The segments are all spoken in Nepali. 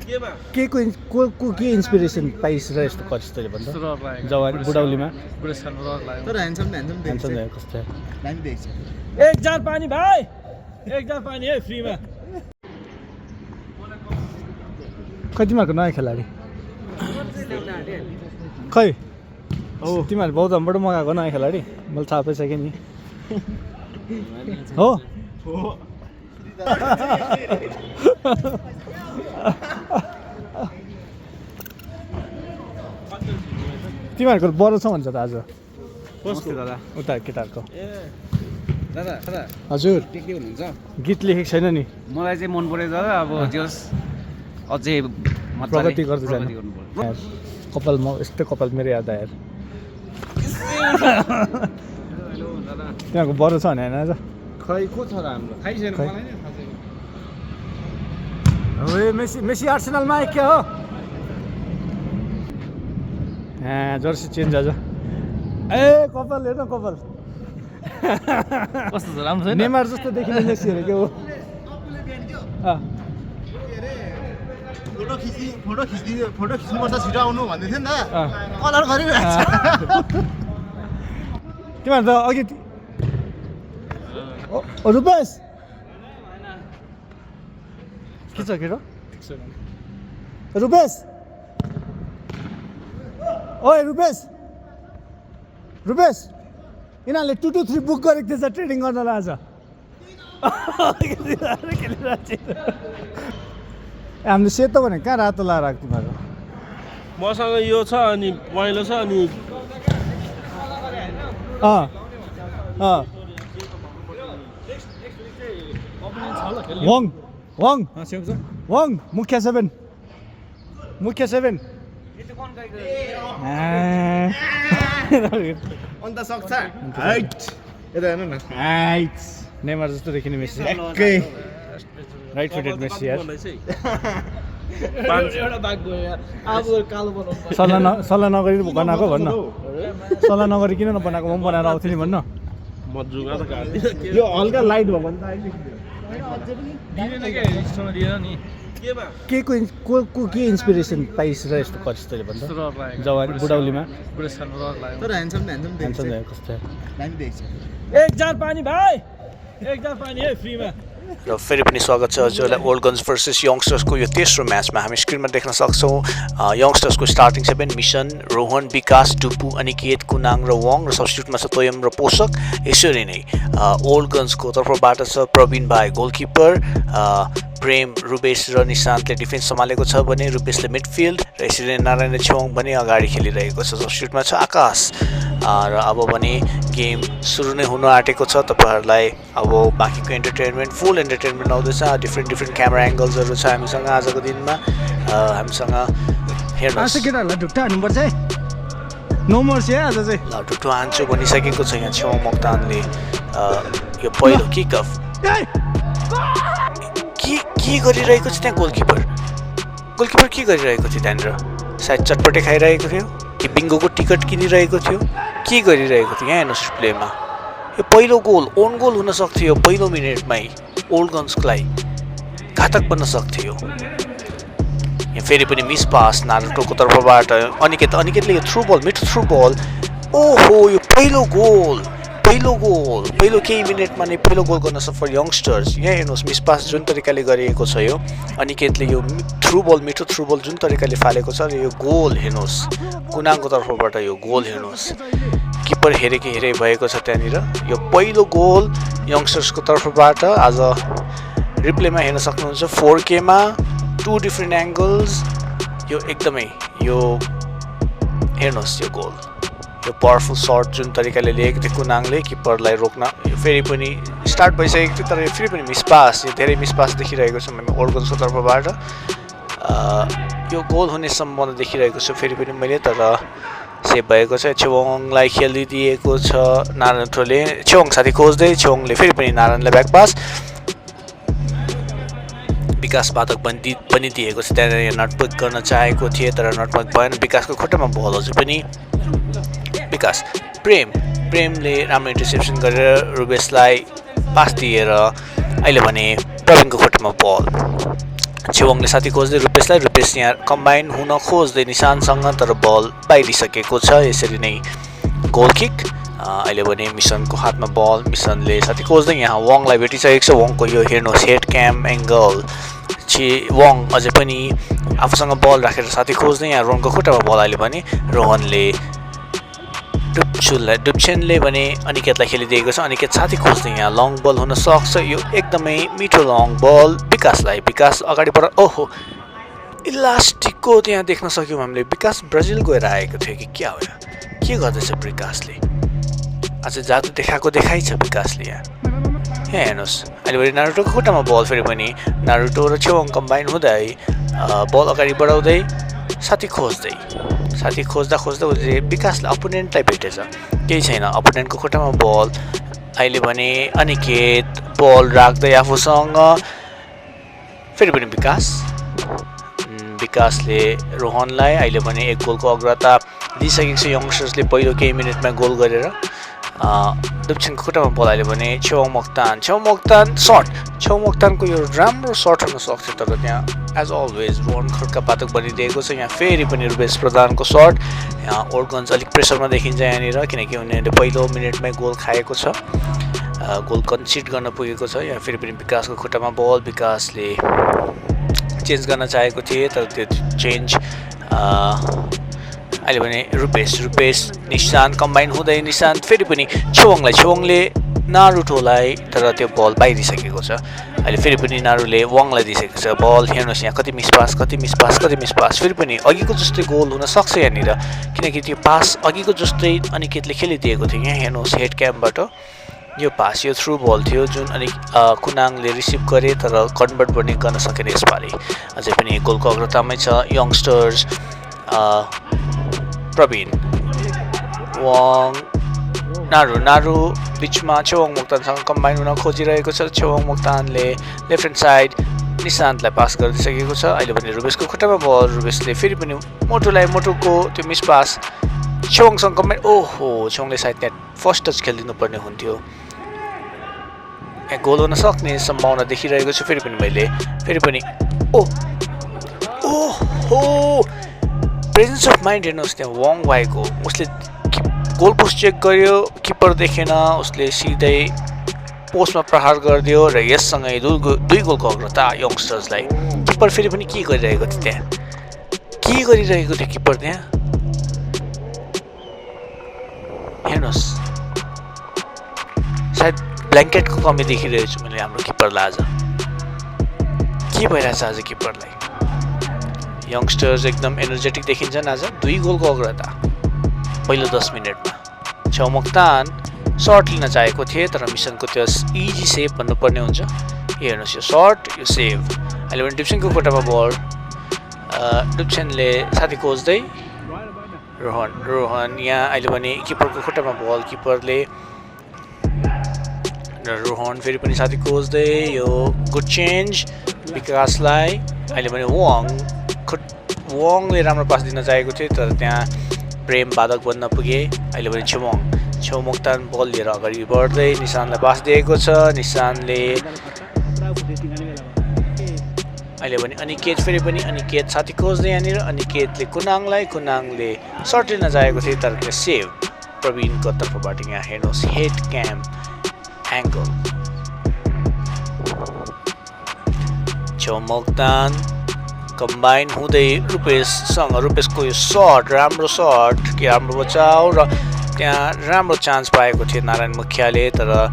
के इन्सपिरेसन पाइसर यस्तो गरिस् तैँले भन्दा जवानी बुढौलीमा तर ह्यान्डसम ह्यान्डसम भयो कस्तो दामी देख्छ एक जार पानी भाइ एक जार पानी है फ्रीमा खै तिमीहरूको नयाँ खेलाडी खै तिमीहरू बौद्धबाट मगाएको नयाँ खेलाडी मैले थाहा पाइसकेँ नि हो तिमीहरूको बढो छ भन्छ त आज दादा उता केटाहरूको दादा दादा हजुर के हुनुहुन्छ गीत लेखेको छैन नि मलाई चाहिँ मन परेको दादा अब जस अझै प्रगति गर्दै जानु कपाल म यस्तै कपाल मेरो याद आयो तिमीहरूको बढो छ भने होइन आज खै को छ र हाम्रो खाइसेन खै। मलाई नै थाहा छैन ए मेसी आर्सेनलमा आयो क्या हो जर्सी चेन्ज आज ए कपाल हेर्न कपाल कस्तो छ राम्रो छैन नेमार जस्तो देखिने मेसी हेरे के हो फोटो खिच्नुपर्छ छिटो आउनु भन्दै थियो नि त कलर गरिरहेको छ तिमीहरू त अघि रुपेश के छ केटो रुपेश ओए रुपेश यिनीहरूले 223 बुक गरेको थिएछ ट्रेडिङ गर्नलाई आज हामीले सेतो भने कहाँ रातो लाएर आएको तिमीहरू मसँग यो छ अनि पहेँलो छ अनि वङ मुख्य 7 अन्त सक्छ हाइट यता हेर्नु न नेमार जस्तो देखिने मेसी एकै राइट फुटेड मेसी यार सल्लाह नगरी बनाएको भन्न सल्लाह नगरिकन नबनाएको म पनि बनाएर आउँथेँ नि भन्न म जुगा त काट्दिन यो हल्का लाइट भयो भने त अहिले के इन्सपिरेसन पाइसर यस्तो गरिस् तैँले भन्दा जवानी बुढौलीमा तर ह्यान्डसम ह्यान्डसम भयो कस्तो दामी देख्छ एक जार पानी भाइ एक जार पानी है फ्रीमा र फेरि पनि स्वागत छ हजुरलाई ओल्ड गन्स भर्सेस यङ्स्टर्सको यो तेस्रो म्याचमा हामी स्क्रिनमा देख्न सक्छौँ यङ्स्टर्सको स्टार्टिङ 7 मिसन रोहन विकास डुपु अनिकेत कुनाङ र वङ र सब्स्टिट्युटमा छ तोयम र पोषक यसरी नै ओल्ड गन्सको तर्फबाट छ प्रवीण भाइ गोलकिपर प्रेम रुपेश र निशान्तले डिफेन्स सम्हालेको छ भने रुपेशले मिडफिल्ड र यसरी नै नारायण छेउङ पनि अगाडि खेलिरहेको छ सब्स्टिट्युटमा छ आकाश र अब भने गेम सुरु नै हुन आँटेको छ तपाईँहरूलाई अब बाँकीको इन्टरटेनमेन्ट फुल इन्टरटेनमेन्ट आउँदैछ डिफ्रेन्ट क्यामेरा एङ्गल्सहरू छ हामीसँग आजको दिनमा हामीसँग हेर्नुहोस् केटाहरूलाई ढुक्टा हान्नुपर्छ है नो मर्सी है आज चाहिँ ल ढुक्टो हान्छु भनिसकेको छ यहाँ छेउ मोक्तानले यो पहिलो किकअफ के गरिरहेको छ त्यहाँ गोलकिपर के गरिरहेको थियो त्यहाँनिर सायद चटपटे खाइरहेको थियो कि बिङ्गोको टिकट किनिरहेको थियो के गरिरहेको थियो यहाँ हेर्नुहोस् प्लेमा यो पहिलो गोल ओन गोल हुन सक्थ्यो पहिलो मिनेटमै ओल्ड गन्सलाई घातक बन्न सक्थ्यो यहाँ फेरि पनि मिस पास नारुटोको तर्फबाट अनिकेतले यो मिठो थ्रु बल ओहो यो पहिलो केही मिनटमा नै पहिलो गोल गर्न सफल यङ्स्टर्स यहाँ हेर्नुहोस् मिस पास जुन तरिकाले गरिएको छ यो अनिकेतले यो मिठो थ्रु बल जुन तरिकाले फालेको छ र यो गोल हेर्नुहोस् कुनाङको तर्फबाट यो गोल हेर्नुहोस् किपर हेरे भएको छ त्यहाँनिर यो पहिलो गोल यङ्स्टर्सको तर्फबाट आज रिप्लेमा हेर्न सक्नुहुन्छ 4K मा 2 डिफ्रेन्ट एङ्गल्स यो एकदमै यो हेर्नुहोस् यो गोल यो पावरफुल सर्ट जुन तरिकाले लिएको थियो कुनाङले किपरलाई रोक्न यो फेरि पनि स्टार्ट भइसकेको थियो तर यो फेरि पनि मिसपास यो धेरै मिसपास देखिरहेको छ मैले ओल्ड गन्सको तर्फबाट यो गोल हुने सम्भावना देखिरहेको छु फेरि पनि मैले तर सेभ भएको छ छेवङलाई खेलिदिएको छ नारायणले छेवङ साथी खोज्दै छेवङले फेरि पनि नारायणलाई ब्याक पास विकास बाधक पनि दिएको छ त्यहाँनिर नटपक गर्न चाहेको थिए तर नटपक भएन विकासको खुट्टामा बल अझै पनि विकास प्रेमले राम्रो इन्टरसेप्सन गरेर रुबेशलाई पास दिएर अहिले भने प्रवीणको खुट्टामा बल छेवाङले साथी खोज्दै रुपेशलाई, रुपेश यहाँ कम्बाइन हुन खोज्दै निशानसँग तर बल बाहिरिसकेको छ। यसरी नै गोल किक। अहिले भने मिसनको हातमा बल, मिसनले साथी खोज्दै यहाँ वाङलाई भेटिसकेको छ। वाङको यो हेर्नुहोस् हेड क्याम एङ्गल। वाङ अझै पनि आफूसँग बल राखेर साथी खोज्दै यहाँ रोहनको खुट्टामा बल। अहिले भने रोहनले डुप्चेनले भने अनिकेतलाई खेलिदिएको छ। अनिकेत साथी खोज्दै यहाँ लङ बल हुन सक्छ। यो एकदमै मिठो लङ बल विकासलाई। विकास अगाडि बढ ओहो इलास्टिकको त्यहाँ देख्न सक्यौँ हामीले। विकास ब्राजिल गएर आएको थियो कि क्या हो, के गर्दैछ विकासले? आज जादु देखाएको देखाइ छ विकासले। यहाँ हेर्नुहोस् अहिले पनि नारुटोको खुट्टामा बल। फेरि पनि नारुटो र छेवाङ कम्बाइन हुँदै बल अगाडि बढाउँदै साथी खोज्दै विकासले अपोनेन्टलाई भेटेछ। केही छैन, अपोनेन्टको खुट्टामा बल। अहिले भने अनिकेत बल राख्दै आफूसँग। फेरि पनि विकासले रोहनलाई अहिले भने एक गोलको अग्रता दिइसकेको छ यङ्स्टर्सले पहिलो केही मिनटमा गोल गरेर। डुप्चेनको खुट्टामा बल। अहिले भने छेवाङ मोक्तान सर्ट। छेवाङ मोक्तानको यो राम्रो सर्ट हुन सक्छ तर त्यहाँ एज अलवेज रोहन खड्का पातक बनिदिएको छ। यहाँ फेरि पनि रुपेश प्रधानको सर्ट। यहाँ ओल्डगन्ज अलिक प्रेसरमा देखिन्छ यहाँनिर किनकि उनीहरूले पहिलो मिनटमै गोल खाएको छ, गोल कन्सिड गर्न पुगेको छ। यहाँ फेरि पनि विकासको खुट्टामा बल। विकासले चेन्ज गर्न चाहेको थिए तर त्यो चेन्ज अहिले भने रुपेश निशान कम्बाइन हुँदै निशान फेरि पनि छेवाङले नारुटोलाई तर त्यो बल बाहिरिसकेको छ। अहिले फेरि पनि नारुले वाङलाई दिइसकेको छ बल। हेर्नुहोस् यहाँ कति मिसपास। फेरि पनि अघिको जस्तै गोल हुन सक्छ यहाँनिर किनकि त्यो पास अघिको जस्तै अनिकेतले खेलिदिएको थियो। यहाँ हेर्नुहोस् हेड क्याम्पबाट यो पास, यो थ्रु बल थियो जुन कुनाङले रिसिभ गरे तर कन्भर्ट पनि गर्न सकेन यसपालि। अझै पनि गोलको अग्रतामै छ यङ्स्टर्स। प्रवीण वाङ नारु बिचमा छेवाङ मोक्तानसँग कम्बाइन हुन खोजिरहेको छ। छेवाङ मोक्तानले लेफ्ट ह्यान्ड साइड निशान्तलाई पास गरिदिइसकेको छ। अहिले पनि रुपेशको खुट्टामा बल। रुपेशले फेरि पनि मोटुको त्यो मिस पास छेवाङसँग कम्बाइन। ओहो छेवाङले सायद त्यहाँ फर्स्ट टच खेलिदिनु पर्ने हुन्थ्यो। यहाँ गोल हुन सक्ने सम्भावना देखिरहेको छु। फेरि पनि ओहो प्रेजेन्स अफ माइन्ड हेर्नुहोस् त्यहाँ वाङ भएको। उसले गोल पोस्ट चेक गर्यो, किपर देखेन, उसले सिधै पोस्टमा प्रहार गरिदियो र यससँगै दुई गोलको अग्रता यङ्स्टर्सलाई। किपर फेरि पनि के गरिरहेको थियो किपर त्यहाँ हेर्नुहोस् सायद ब्ल्याङ्केटको कमी देखिरहेको छु मैले हाम्रो किपरलाई। आज के भइरहेछ आज किपरलाई? यङ्स्टर्स एकदम एनर्जेटिक देखिन्छन् आज। 2 गोलको अग्रता पहिलो 10 मिनटमा। छेवाङ मोक्तान सर्ट लिन चाहेको थिए तर मिसनको त्यो इजी सेभ भन्नुपर्ने हुन्छ। हेर्नुहोस् यो सर्ट यो सेभ। अहिले पनि डुप्चेनको खुट्टामा बल। डुप्चेनले साथी खोज्दै रोहन यहाँ अहिले पनि किपरको खुट्टामा बल। किपरले रोहन फेरि पनि साथी खोज्दै यो गुड चेन्ज विकासलाई। अहिले पनि वाङले राम्रो पास दिन चाहेको थियो तर त्यहाँ प्रेम बाधक बन्न पुगे। अहिले पनि छेवाङ मोक्तान बल लिएर अगाडि बढ्दै निशानलाई पास दिएको छ। निशानले अहिले पनि अनिकेत साथी खोज्दै यहाँनिर। अनिकेतले कुनाङले सर्ट लिन चाहेको थियो तर त्यो सेभ प्रवीणको तर्फबाट। यहाँ हेर्नुहोस् head camp angle. Chhewang Moktan combine हुँदै रुपेशको यो सर्ट राम्रो बचाउ र त्यहाँ राम्रो चान्स पाएको थियो नारायण मुखियाले तर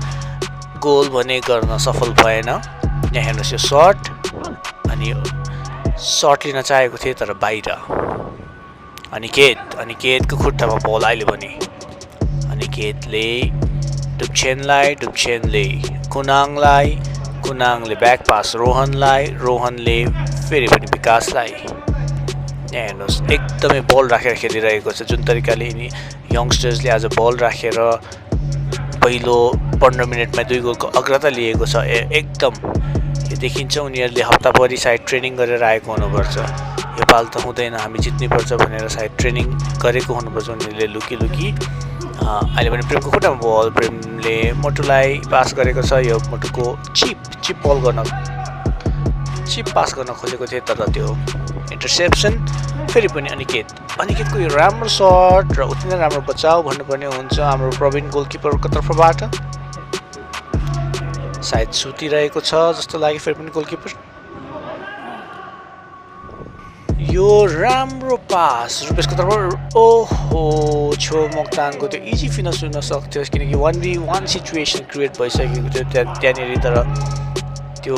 गोल भने गर्न सफल भएन। यहाँ हेर्नुहोस् यो सर्ट अनि सर्ट लिन चाहेको थिए तर बाहिर। अनिकेतको खुट्टामा बल। अहिले पनि अनिकेतले डुप्चेनले कुनाङले ब्याक पास रोहनले फेरि पनि विकासलाई। यहाँ हेर्नुहोस् एकदमै बल राखेर खेलिरहेको छ जुन तरिकाले यिनी यङ्स्टर्सले आज बल राखेर पहिलो 15 मिनटमा 2 गोलको अग्रता लिएको छ। एकदम यो देखिन्छ उनीहरूले हप्ताभरि सायद ट्रेनिङ गरेर आएको हुनुपर्छ। यो पाल त हुँदैन, हामी जित्नुपर्छ भनेर सायद ट्रेनिङ गरेको हुनुपर्छ उनीहरूले लुकी। अहिले पनि प्रेमको खुट्टामा बल। प्रेमले मोटुलाई पास गरेको छ। यो मोटुको चिप बल गर्न चिप पास गर्न खोजेको थिए तर त्यो इन्टरसेप्सन फेरि पनि अनिकेतको यो राम्रो सर्ट र उति नै राम्रो बचाउ भन्नुपर्ने हुन्छ हाम्रो प्रवीण गोलकिपरको तर्फबाट सायद सुतिरहेको छ जस्तो लाग्यो फेरि पनि गोलकिपर यो राम्रो पास रुपेशको तर्फ ओहो छो मोक्तानको त्यो इजी फिनिस हुन सक्थ्यो किनकि 1v1 सिचुएसन क्रिएट भइसकेको थियो त्यहाँनिर तर त्यो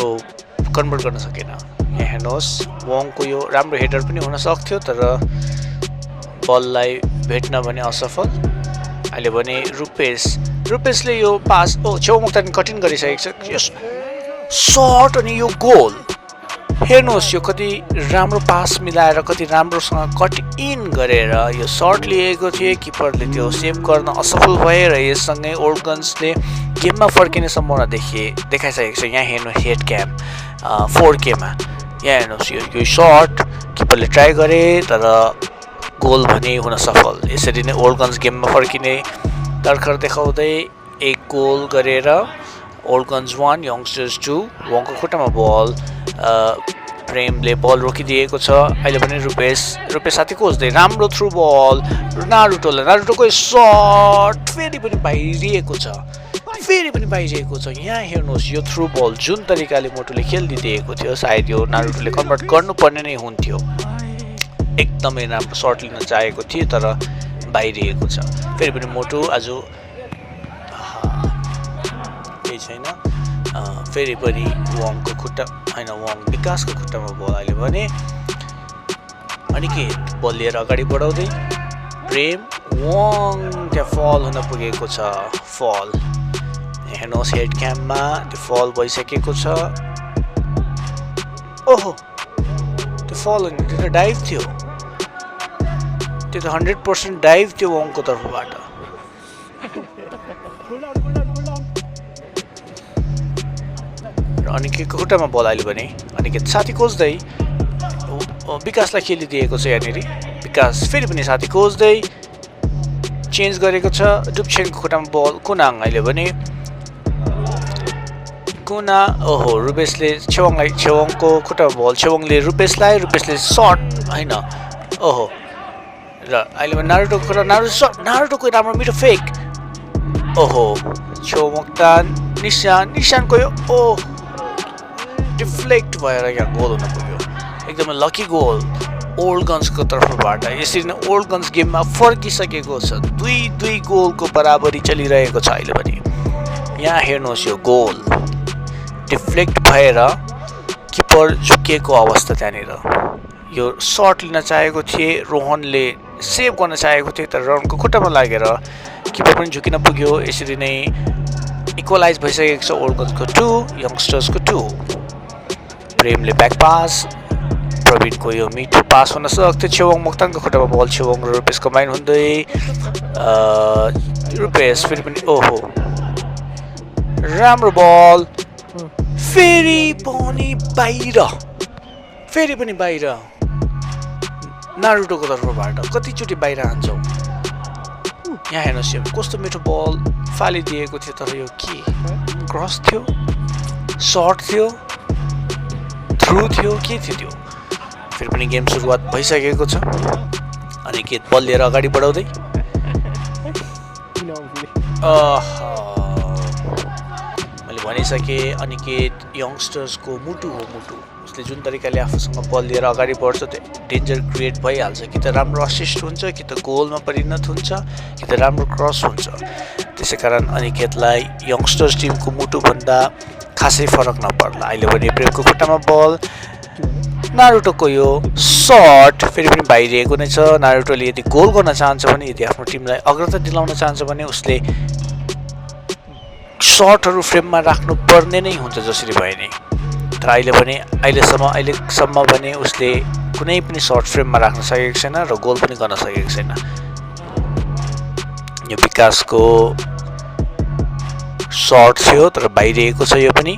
कन्भर्ट गर्न सकेन यहाँ हेर्नुहोस् वङको यो राम्रो हेडर पनि हुन सक्थ्यो तर बललाई भेट्न भने असफल अहिले भने रुपेशले यो पास छेउमुक्ताले कठिन गरिसकेको छ यो सर्ट अनि यो गोल हेर्नुहोस् यो कति राम्रो पास मिलाएर कति राम्रोसँग कट इन गरेर यो सर्ट लिएको थियो किपरले त्यो सेभ गर्न असफल भए र यससँगै ओल्डगन्सले गेममा फर्किने सम्भावना देखाइसकेको छ यहाँ हेर्नु हेड क्याम 4K मा यहाँ हेर्नुहोस् यो सर्ट किपरले ट्राई गरे तर गोल भने हुन सफल यसरी नै ओल्डगन्स गेममा फर्किने तर्खर देखाउँदै एक गोल गरेर ओल्डगन्स 1 यङ्स्टर्स 2 वङको खुट्टामा बल प्रेमले बल रोकिदिएको छ अहिले पनि रुपेश साथी खोज्दै राम्रो थ्रु बल नारुटोको सर्ट फेरि पनि बाहिरिएको छ यहाँ हेर्नुहोस् यो थ्रु बल जुन तरिकाले मोटुले खेलिदिएको थियो सायद यो नारुटोले कन्भर्ट गर्नुपर्ने नै हुन्थ्यो एकदमै राम्रो सर्ट लिन चाहेको थिए तर बाहिरिएको छ फेरि पनि मोटु आज केही छैन फेरि पनि वङको खुट्टा होइन वङ विकासको खुट्टामा बल अहिले भने अनिकेत बल लिएर अगाडि बढाउँदै प्रेम वङ त्यहाँ फल हुन पुगेको छ फल हेर्नुहोस् हेड क्याम्पमा त्यो फल भइसकेको छ ओहो त्यो फल होइन त्यो त डाइभ थियो त्यो त 100% डाइभ थियो वङको तर्फबाट अनिकेतको खुट्टामा बल अहिले भने अनिकेत साथी खोज्दै विकासलाई खेलिदिएको छ यहाँनिर विकास फेरि पनि साथी खोज्दै चेन्ज गरेको छ डुप्छेनको खुट्टामा बल कुनाङ अहिले भने कुना ओहो रुपेशले छेवङको खुट्टामा बल छेवङले रुपेशले सर्ट होइन ओहो र अहिले भने नारुटोको खुट्टा नारुटोको राम्रो मिठो फेक ओहो छेउमुक्तान निशानको यो डिफ्लेक्ट भएर यहाँ गोल हुन पुग्यो एकदमै लकी गोल ओल्डगन्सको तर्फबाट यसरी नै ओल्डगन्स गेममा फर्किसकेको छ 2-2 गोलको बराबरी चलिरहेको छ अहिले पनि यहाँ हेर्नुहोस् यो गोल डिफ्लेक्ट भएर किपर झुकिएको अवस्था त्यहाँनिर यो सर्ट लिन चाहेको थिए रोहनले सेभ गर्न चाहेको थिए तर रोहनको खुट्टामा लागेर किपर पनि झुकिन पुग्यो यसरी नै इक्वलाइज भइसकेको छ ओल्डगन्सको 2 यङ्स्टर्सको 2 प्रेमले ब्याक पास प्रवीणको यो मिठो पास हुन सक्थ्यो छेवङ मोक्तानको खुट्टामा बल छेवङ र रुपेश कम्बाइन हुँदै रुपेश फेरि पनि ओहो राम्रो बल फेरि पनि बाहिर नारुटोको तर्फबाट कतिचोटि बाहिर हान्छौँ यहाँ हेर्नुहोस् यो कस्तो मिठो बल फालिदिएको थियो तर यो के क्रस थियो सर्ट थियो थ्रु थियो के थियो त्यो फेरि पनि गेम सुरुवात भइसकेको छ अनिकेत बल लिएर अगाडि बढाउँदै मैले भनिसकेँ अनिकेत यङ्स्टर्सको मुटु हो उसले जुन तरिकाले आफूसँग बल लिएर अगाडि बढ्छ त्यो डेन्जर क्रिएट भइहाल्छ कि त राम्रो असिस्ट हुन्छ कि त गोलमा परिणत हुन्छ कि त राम्रो क्रस हुन्छ त्यसै कारण अनिकेतलाई यङ्स्टर्स टिमको मुटुभन्दा खासै फरक नपर्ला अहिले भने प्रेमको खुट्टामा बल नारुटोको यो सर्ट फेरि पनि बाहिरिएको नै छ नारुटोले यदि गोल गर्न चाहन्छ भने यदि आफ्नो टिमलाई अग्रता दिलाउन चाहन्छ भने उसले सर्टहरू फ्रेममा राख्नुपर्ने नै हुन्छ जसरी भए नै तर अहिलेसम्म भने उसले कुनै पनि सर्ट फ्रेममा राख्न सकेको छैन र गोल पनि गर्न सकेको छैन यो विकासको सर्ट थियो तर बाहिरिएको छ यो पनि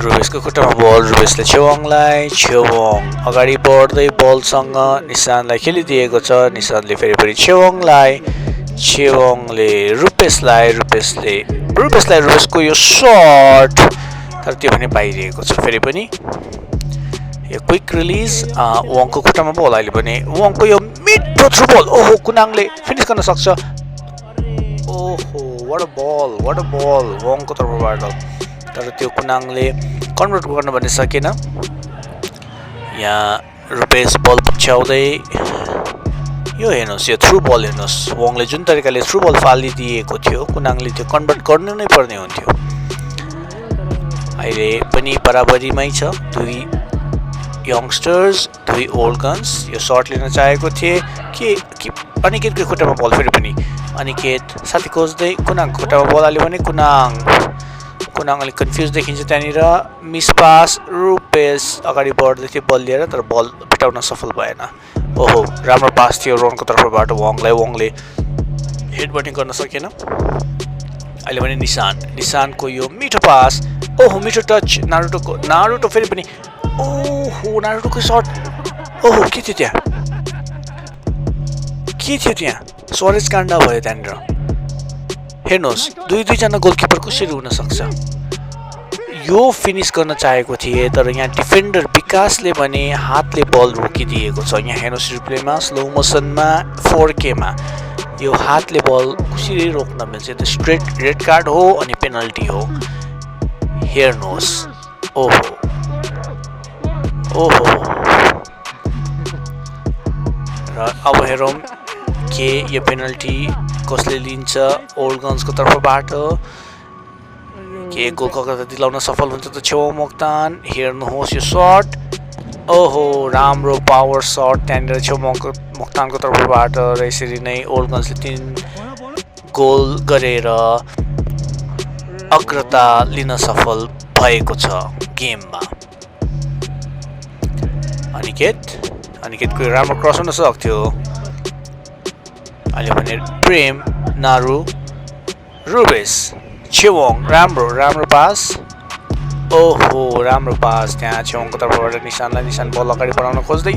रुपेशको खुट्टामा बल रुपेशले छेवङ अगाडि बढ्दै बलसँग निशानलाई खेलिदिएको छ निशानले फेरि पनि छेवङले रुपेशको यो सर्ट तर त्यो पनि पाइरहेको छ फेरि पनि यो क्विक रिलिज वङको खुट्टामा बल अहिले भने वङको यो मिठो थ्रु बल ओहो कुनाङले फिनिस गर्न सक्छ ओहो वाट अ बल वङको तर्फबाट तर त्यो कुनाङले कन्भर्ट गर्न भने सकेन यहाँ रुपेश बल पछ्याउँदै यो हेर्नुहोस् यो थ्रु बल हेर्नुहोस् वङले जुन तरिकाले थ्रु बल फालिदिएको थियो कुनाङले त्यो कन्भर्ट गर्नु नै पर्ने हुन्थ्यो अहिले पनि बराबरीमै छ दुई यङ्स्टर्स दुई ओल्ड गन्स यो सर्ट लिन चाहेको थिए के अनिकेतको खुट्टामा बल फेरि पनि अनिकेत साथी खोज्दै कुनाङको खुट्टामा बल हाल्यो भने कुनाङ अलिक कन्फ्युज देखिन्छ त्यहाँनिर मिस पास रुपेश अगाडि बढ्दै थियो बल लिएर तर बल भेटाउन सफल भएन ओहो राम्रो पास थियो रोहनको तर्फबाट वङले हिट पनि गर्न सकेन अहिले भने निशानको यो मिठो पास ओहो मिठो टच नारुटो फेरि पनि ओहो नारुटोको सर्ट ओहो के थियो त्यहाँ स्वरेज काण्ड भयो त्यहाँनिर हेर्नुहोस् दुईजना गोलकिपर कसरी हुन सक्छ यो फिनिस गर्न चाहेको थिए तर यहाँ डिफेन्डर विकासले भने हातले बल रोकिदिएको छ यहाँ हेर्नुहोस् रिप्लेमा स्लो मोसनमा 4K मा यो हातले बल कसरी रोक्न मिल्छ त्यो स्ट्रेट रेड कार्ड हो अनि पेनल्टी हो हेर्नुहोस् ओहो र अब हेरौँ के यो पेनल्टी कसले लिन्छ ओल्ड गन्सको तर्फबाट के गोलकर्ता दिलाउन सफल हुन्छ त छेउ मोक्तान हेर्नुहोस् यो सर्ट ओहो राम्रो पावर सर्ट त्यहाँनिर छेउ मोक्तानको तर्फबाट र यसरी नै ओल्ड गन्सले 3 गोल गरेर अग्रता लिन सफल भएको छ गेममा अनिकेतको राम्रो क्रस हुन सक्थ्यो अहिले भने प्रेम नारु रुबेस छेवङ राम्रो पास ओहो राम्रो पास त्यहाँ छेवङको तर्फबाट निशान बल अगाडि बढाउन खोज्दै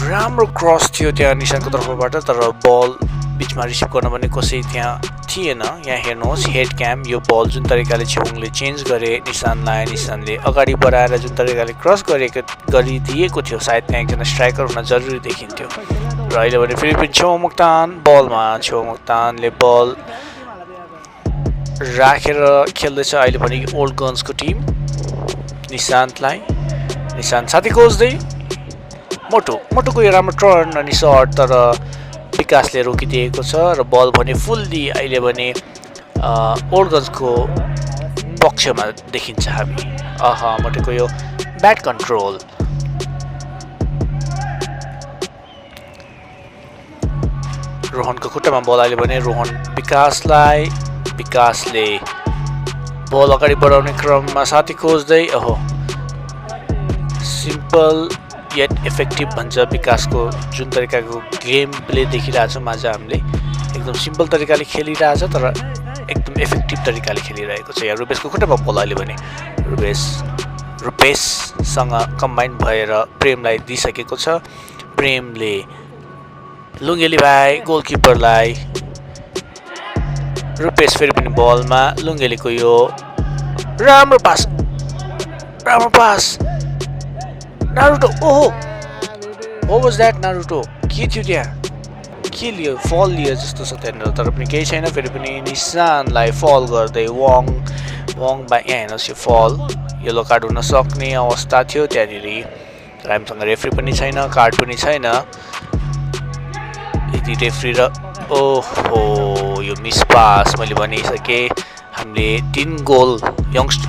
राम्रो क्रस थियो त्यहाँ निशानको तर्फबाट तर बल बिचमा रिसिभ गर्न पनि कसै त्यहाँ थिएन यहाँ हेर्नुहोस् हेड क्याम यो बल जुन तरिकाले छेवङले चेन्ज गरे निशानले अगाडि बढाएर जुन तरिकाले क्रस गरिदिएको थियो सायद त्यहाँ एकजना स्ट्राइकर हुन जरुरी देखिन्थ्यो र अहिले भने फेरि पनि छेउ मोक्तानले बल राखेर खेल्दैछ अहिले पनि ओल्ड गन्सको टिम निशान साथी खोज्दै मोटोको यो राम्रो टर्न अनि सर्ट तर विकासले रोकिदिएको छ र बल भने फुल्ली अहिले भने ओल्ड गन्सको पक्षमा देखिन्छ हामी मोटोको यो ब्याट कन्ट्रोल रोहनको खुट्टामा बल आयो भने रोहन विकासले बल अगाडि बढाउने क्रममा साथी खोज्दै सिम्पल येट इफेक्टिभ भन्छ विकासको जुन तरिकाको गेम प्ले देखिरहेछौँ आज हामीले एकदम सिम्पल तरिकाले खेलिरहेछ तर एकदम इफेक्टिभ तरिकाले खेलिरहेको छ यहाँ रुपेशको खुट्टामा बल आयो भने रुपेशसँग कम्बाइन भएर प्रेमलाई दिइसकेको छ प्रेमले लुङ्गेली भाइ गोलकिपरलाई रुपेश फेरि पनि बलमा लुङ्गेलीको यो राम्रो पास नारुटो ओहो what was that नारुटो के थियो त्यहाँ के लियो फल लियो जस्तो छ त्यहाँनिर तर पनि केही छैन फेरि पनि निशानलाई फल गर्दै वङ यहाँ हेर्नुहोस् यो फल येलो कार्ड हुन सक्ने अवस्था थियो त्यहाँनिर हामीसँग रेफ्री पनि छैन कार्ड पनि छैन यदि रेफ्री र ओहो यो मिस पास मैले भनिसकेँ हामीले 3 गोल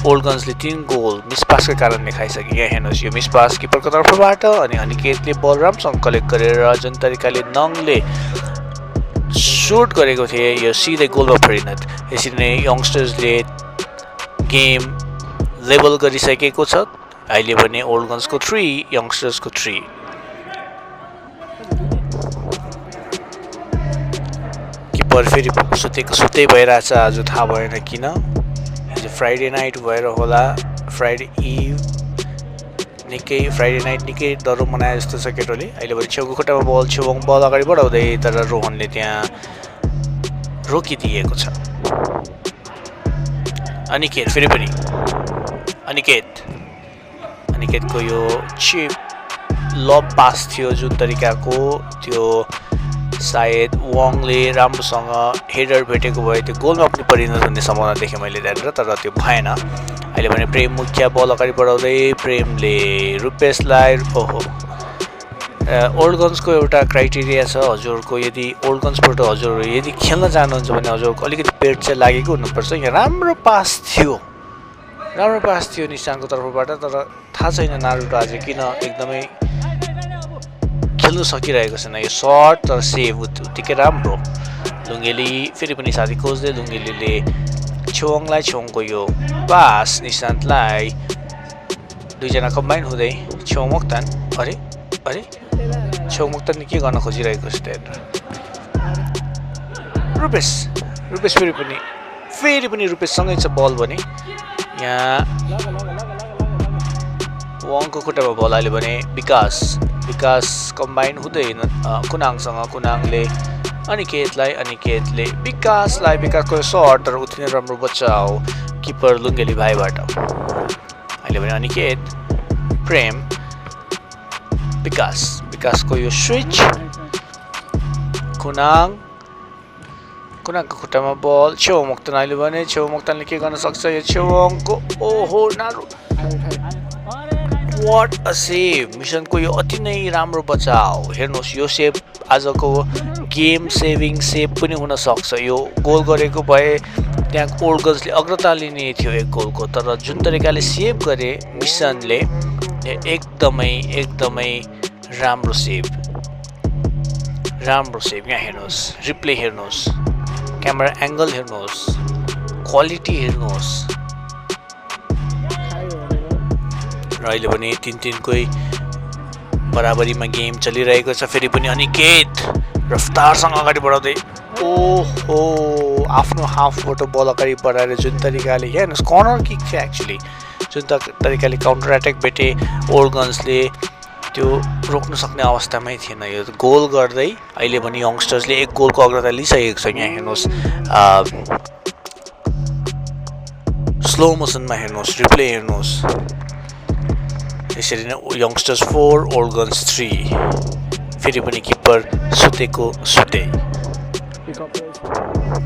ओल्ड गन्सले 3 गोल मिस पासको कारणले खाइसके यहाँ हेर्नुहोस् यो मिस पास किपरको तर्फबाट अनि अनिकेतले बल राम्रोसँग कलेक्ट गरेर जुन तरिकाले नङले सुट गरेको थिए यो सिधै गोलमा परिणत यसरी नै यङ्स्टर्सले गेम लेभल गरिसकेको छ अहिले भने ओल्ड गन्सको 3 यङ्स्टर्सको 3 किपर फेरि सुत्दै भइरहेछ आज थाहा भएन किन हिजो फ्राइडे नाइट भएर होला फ्राइडे इभ निकै फ्राइडे नाइट निकै डह्रो मनाए जस्तो छ केटोले। अहिले भने छेउको खुट्टामा बल छेउङ बल अगाडि बढाउँदै तर रोहनले त्यहाँ रोकिदिएको छ। अनिकेत फेरि पनि अनिकेतको यो चिप लब पास थियो जुन तरिकाको त्यो सायद वाङले राम्रोसँग हेडर भेटेको भए त्यो गोलमा पनि परिणत हुने सम्भावना देखेँ मैले त्यहाँनिर, तर त्यो भएन। अहिले भने प्रेम मुखिया बल अगाडि बढाउँदै प्रेमले रुपेशलाई ओल्डगन्सको एउटा क्राइटेरिया छ हजुरको, यदि ओल्डगन्सबाट हजुर यदि खेल्न चाहनुहुन्छ भने हजुरको अलिकति पेट चाहिँ लागेको हुनुपर्छ। यहाँ राम्रो पास थियो निशानको तर्फबाट, तर थाहा छैन नारुटो आज किन एकदमै खेल्नु सकिरहेको छैन। यो सर्ट तर सेभ उत्तिकै राम्रो। लुङ्गेली फेरि पनि साथी खोज्दै लुङ्गेलीले छेउङलाई छेउङको यो पास निशान्तलाई दुईजना कम्बाइन हुँदै छेउङ मोक्तान अरे छेउङ मोक्तानले के गर्न खोजिरहेको छ त्यहाँनिर। रुपेश फेरि पनि रुपेशसँगै छ बल भने यहाँ वाङको खुट्टामा बल अहिले भने विकास कम्बाइन हुँदैन कुनाङसँग, कुनाङले अनिकेतले विकासको सर्ट तर उति नै राम्रो बचाउ किपर लुङ्गेली भाइबाट। अहिले भने अनिकेत प्रेम विकासको यो स्विच कुनाङको खुट्टामा बल छेउ मोक्तान। अहिले भने छेउ मोक्तानले के गर्न सक्छ यो छेउङको नारु वाट अ सेभ। मिसनको यो अति नै राम्रो बचाउ। हेर्नुहोस् यो सेभ आजको गेम सेभिङ सेभ पनि हुनसक्छ। यो गोल गरेको भए त्यहाँ ओल्डगन्सले अग्रता लिने थियो एक गोलको, तर जुन तरिकाले सेभ गरे मिसनले एकदमै राम्रो सेभ। यहाँ हेर्नुहोस् रिप्ले हेर्नुहोस्, क्यामेरा एङ्गल हेर्नुहोस्, क्वालिटी हेर्नुहोस्। र अहिले पनि 3-3कै बराबरीमा गेम चलिरहेको छ। फेरि पनि अनिकेत रफ्तारसँग अगाडि बढाउँदै आफ्नो हाफबाट बल अगाडि बढाएर जुन तरिकाले हेर्नुहोस् कर्नर किक थियो एक्चुली, जुन तरिकाले काउन्टर एट्याक भेटे ओल्डगन्सले त्यो रोक्न सक्ने अवस्थामै थिएन। यो गोल गर्दै अहिले पनि यङ्स्टर्सले एक गोलको अग्रता लिइसकेको छ। यहाँ हेर्नुहोस् स्लो मोसनमा हेर्नुहोस्, रिप्ले हेर्नुहोस्। त्यसरी नै यङ्स्टर्स 4 ओल्डगन्स 3। फेरि पनि किपर सुते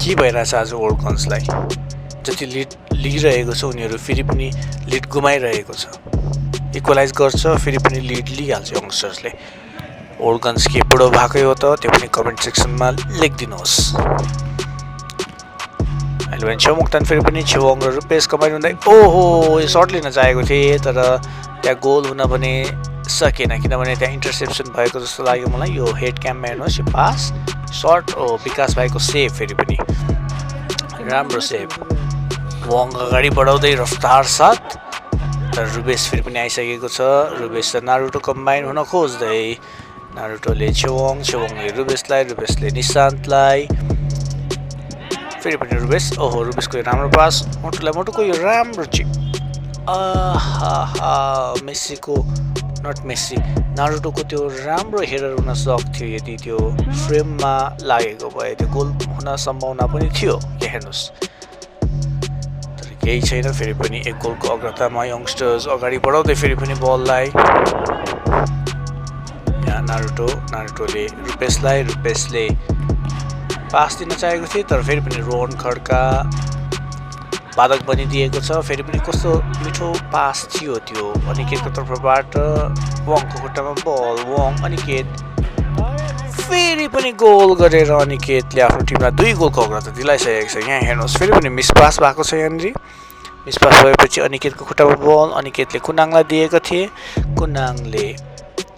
के भइरहेछ आज ओल्डगन्सलाई। जति लिड लिइरहेको छ उनीहरू फेरि पनि लिड गुमाइरहेको छ। इक्वलाइज गर्छ फेरि पनि लिड लिइहाल्छ यङ्स्टर्सले। ओल्डगन्स के बुढो भएकै हो त त्यो पनि कमेन्ट सेक्सनमा लेखिदिनुहोस्। अहिले भने छेउ मोक्तान फेरि पनि छेउङ र रुपेश कमाइ हुँदै यो सर्ट लिन चाहेको थिएँ तर त्यहाँ गोल हुन पनि सकेन, किनभने त्यहाँ इन्टरसेप्सन भएको जस्तो लाग्यो मलाई। यो हेड क्याममा हेर्नुहोस् यो पास सर्ट विकास भाइको सेभ, फेरि पनि राम्रो सेभ। वाङ अगाडि बढाउँदै रफ्तार साथ, तर रुपेश फेरि पनि आइसकेको छ। रुपेश र नारुटो कम्बाइन हुन खोज्दै नारुटोले छेउङले रुपेशले निशान्तलाई, फेरि पनि रुपेशको यो राम्रो पास मोटोको यो राम्रो चिप। नारुटोको त्यो राम्रो हेडर हुन सक्थ्यो यदि त्यो फ्रेममा लागेको भए त्यो गोल हुन सम्भावना पनि थियो। हेर्नुहोस् तर केही छैन। फेरि पनि एक गोलको अग्रतामा यङ्स्टर्स अगाडि बढाउँदै फेरि पनि बललाई यहाँ नारुटोले रुपेशले पास दिन चाहेको थिए, तर फेरि पनि रोहन खड्का बाधक बनिदिएको छ। फेरि पनि कस्तो मिठो पास थियो त्यो अनिकेतको तर्फबाट। वाङको खुट्टामा बल अनिकेत फेरि पनि गोल गरेर अनिकेतले आफ्नो टिमलाई 2 गोलको अग्रता दिलाइसकेको छ। यहाँ हेर्नुहोस् फेरि पनि मिसपास भएको छ। यहाँनिर मिसपास भएपछि अनिकेतको खुट्टामा बल अनिकेतले कुनाङलाई दिएको थिए, कुनाङले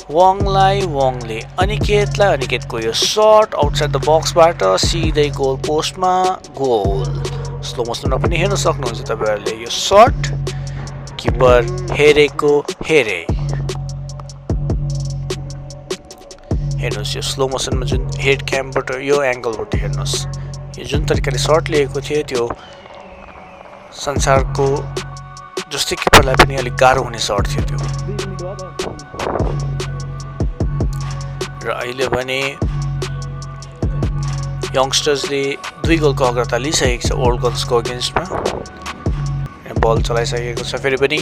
वाङले अनिकेतको यो सर्ट आउटसाइड द बक्सबाट सिधै गोल पोस्टमा गोल। स्लो मोसनमा पनि हेर्न सक्नुहुन्छ तपाईँहरूले यो सर्ट किपर हेर्नुहोस् यो स्लो मोसनमा जुन हेड क्यामबाट यो एङ्गलबाट हेर्नुहोस् यो जुन तरिकाले सर्ट लिएको थियो त्यो संसारको जस्तै किपरलाई पनि अलिक गाह्रो हुने सर्ट थियो त्यो। र अहिले भने यङ्स्टर्सले 2 गोलको अग्रता लिइसकेको छ ओल्ड गन्सको अगेन्स्टमा। बल चलाइसकेको छ फेरि पनि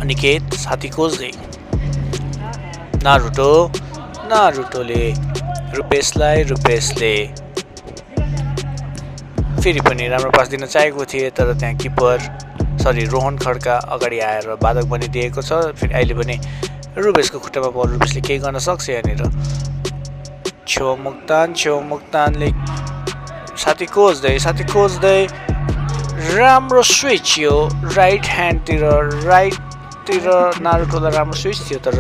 अनिकेत साथी खोज्दै नारुटोले रुपेशले फेरि पनि राम्रो पास दिन चाहेको थिए तर त्यहाँ किपर रोहन खड्का अगाडि आएर बाधक बनिदिएको छ। फेरि अहिले पनि रुपेशको खुट्टामा बल रुपेशले केही गर्न सक्छ यहाँनिर। छेउ मुक्तानले साथी खोज्दै राम्रो स्विच यो राइट ह्यान्डतिर नारुटोलाई राम्रो स्विच थियो तर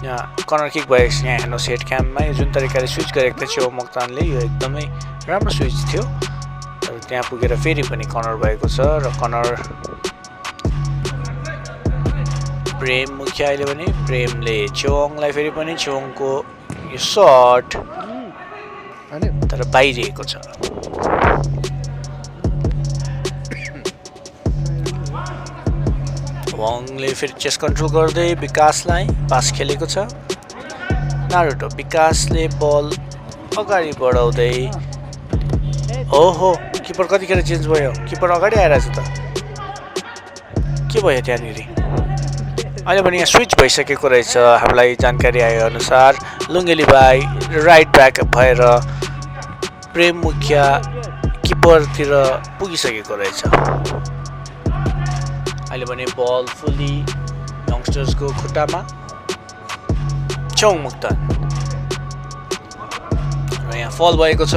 यहाँ कर्नर किक भएको छ। यहाँ हेर्नुहोस् हेड क्याममा जुन तरिकाले स्विच गरेको थियो छेउ मुक्तानले यो एकदमै राम्रो स्विच थियो तर त्यहाँ पुगेर फेरि पनि कर्नर भएको छ र कर्नर प्रेम मुखिया अहिले पनि प्रेमले छेउङलाई फेरि पनि छेउङको यो सर्ट तर बाहिरिएको छ। वङले फेरि चेस्ट कन्ट्रोल गर्दै विकासलाई पास खेलेको छ। नारुटो विकासले बल अगाडि बढाउँदै ओहो किपर कतिखेर चेन्ज भयो किपर अगाडि आइरहेछ त के भयो त्यहाँनिर। अहिले पनि यहाँ स्विच भइसकेको रहेछ हामीलाई जानकारी आए अनुसार लुङ्गेली भाइ राइट ब्याक भएर प्रेम मुखिया किपरतिर पुगिसकेको रहेछ। अहिले भने बल फुल्ली यङ्स्टर्सको खुट्टामा छेउ मुक्तान र यहाँ फल भएको छ।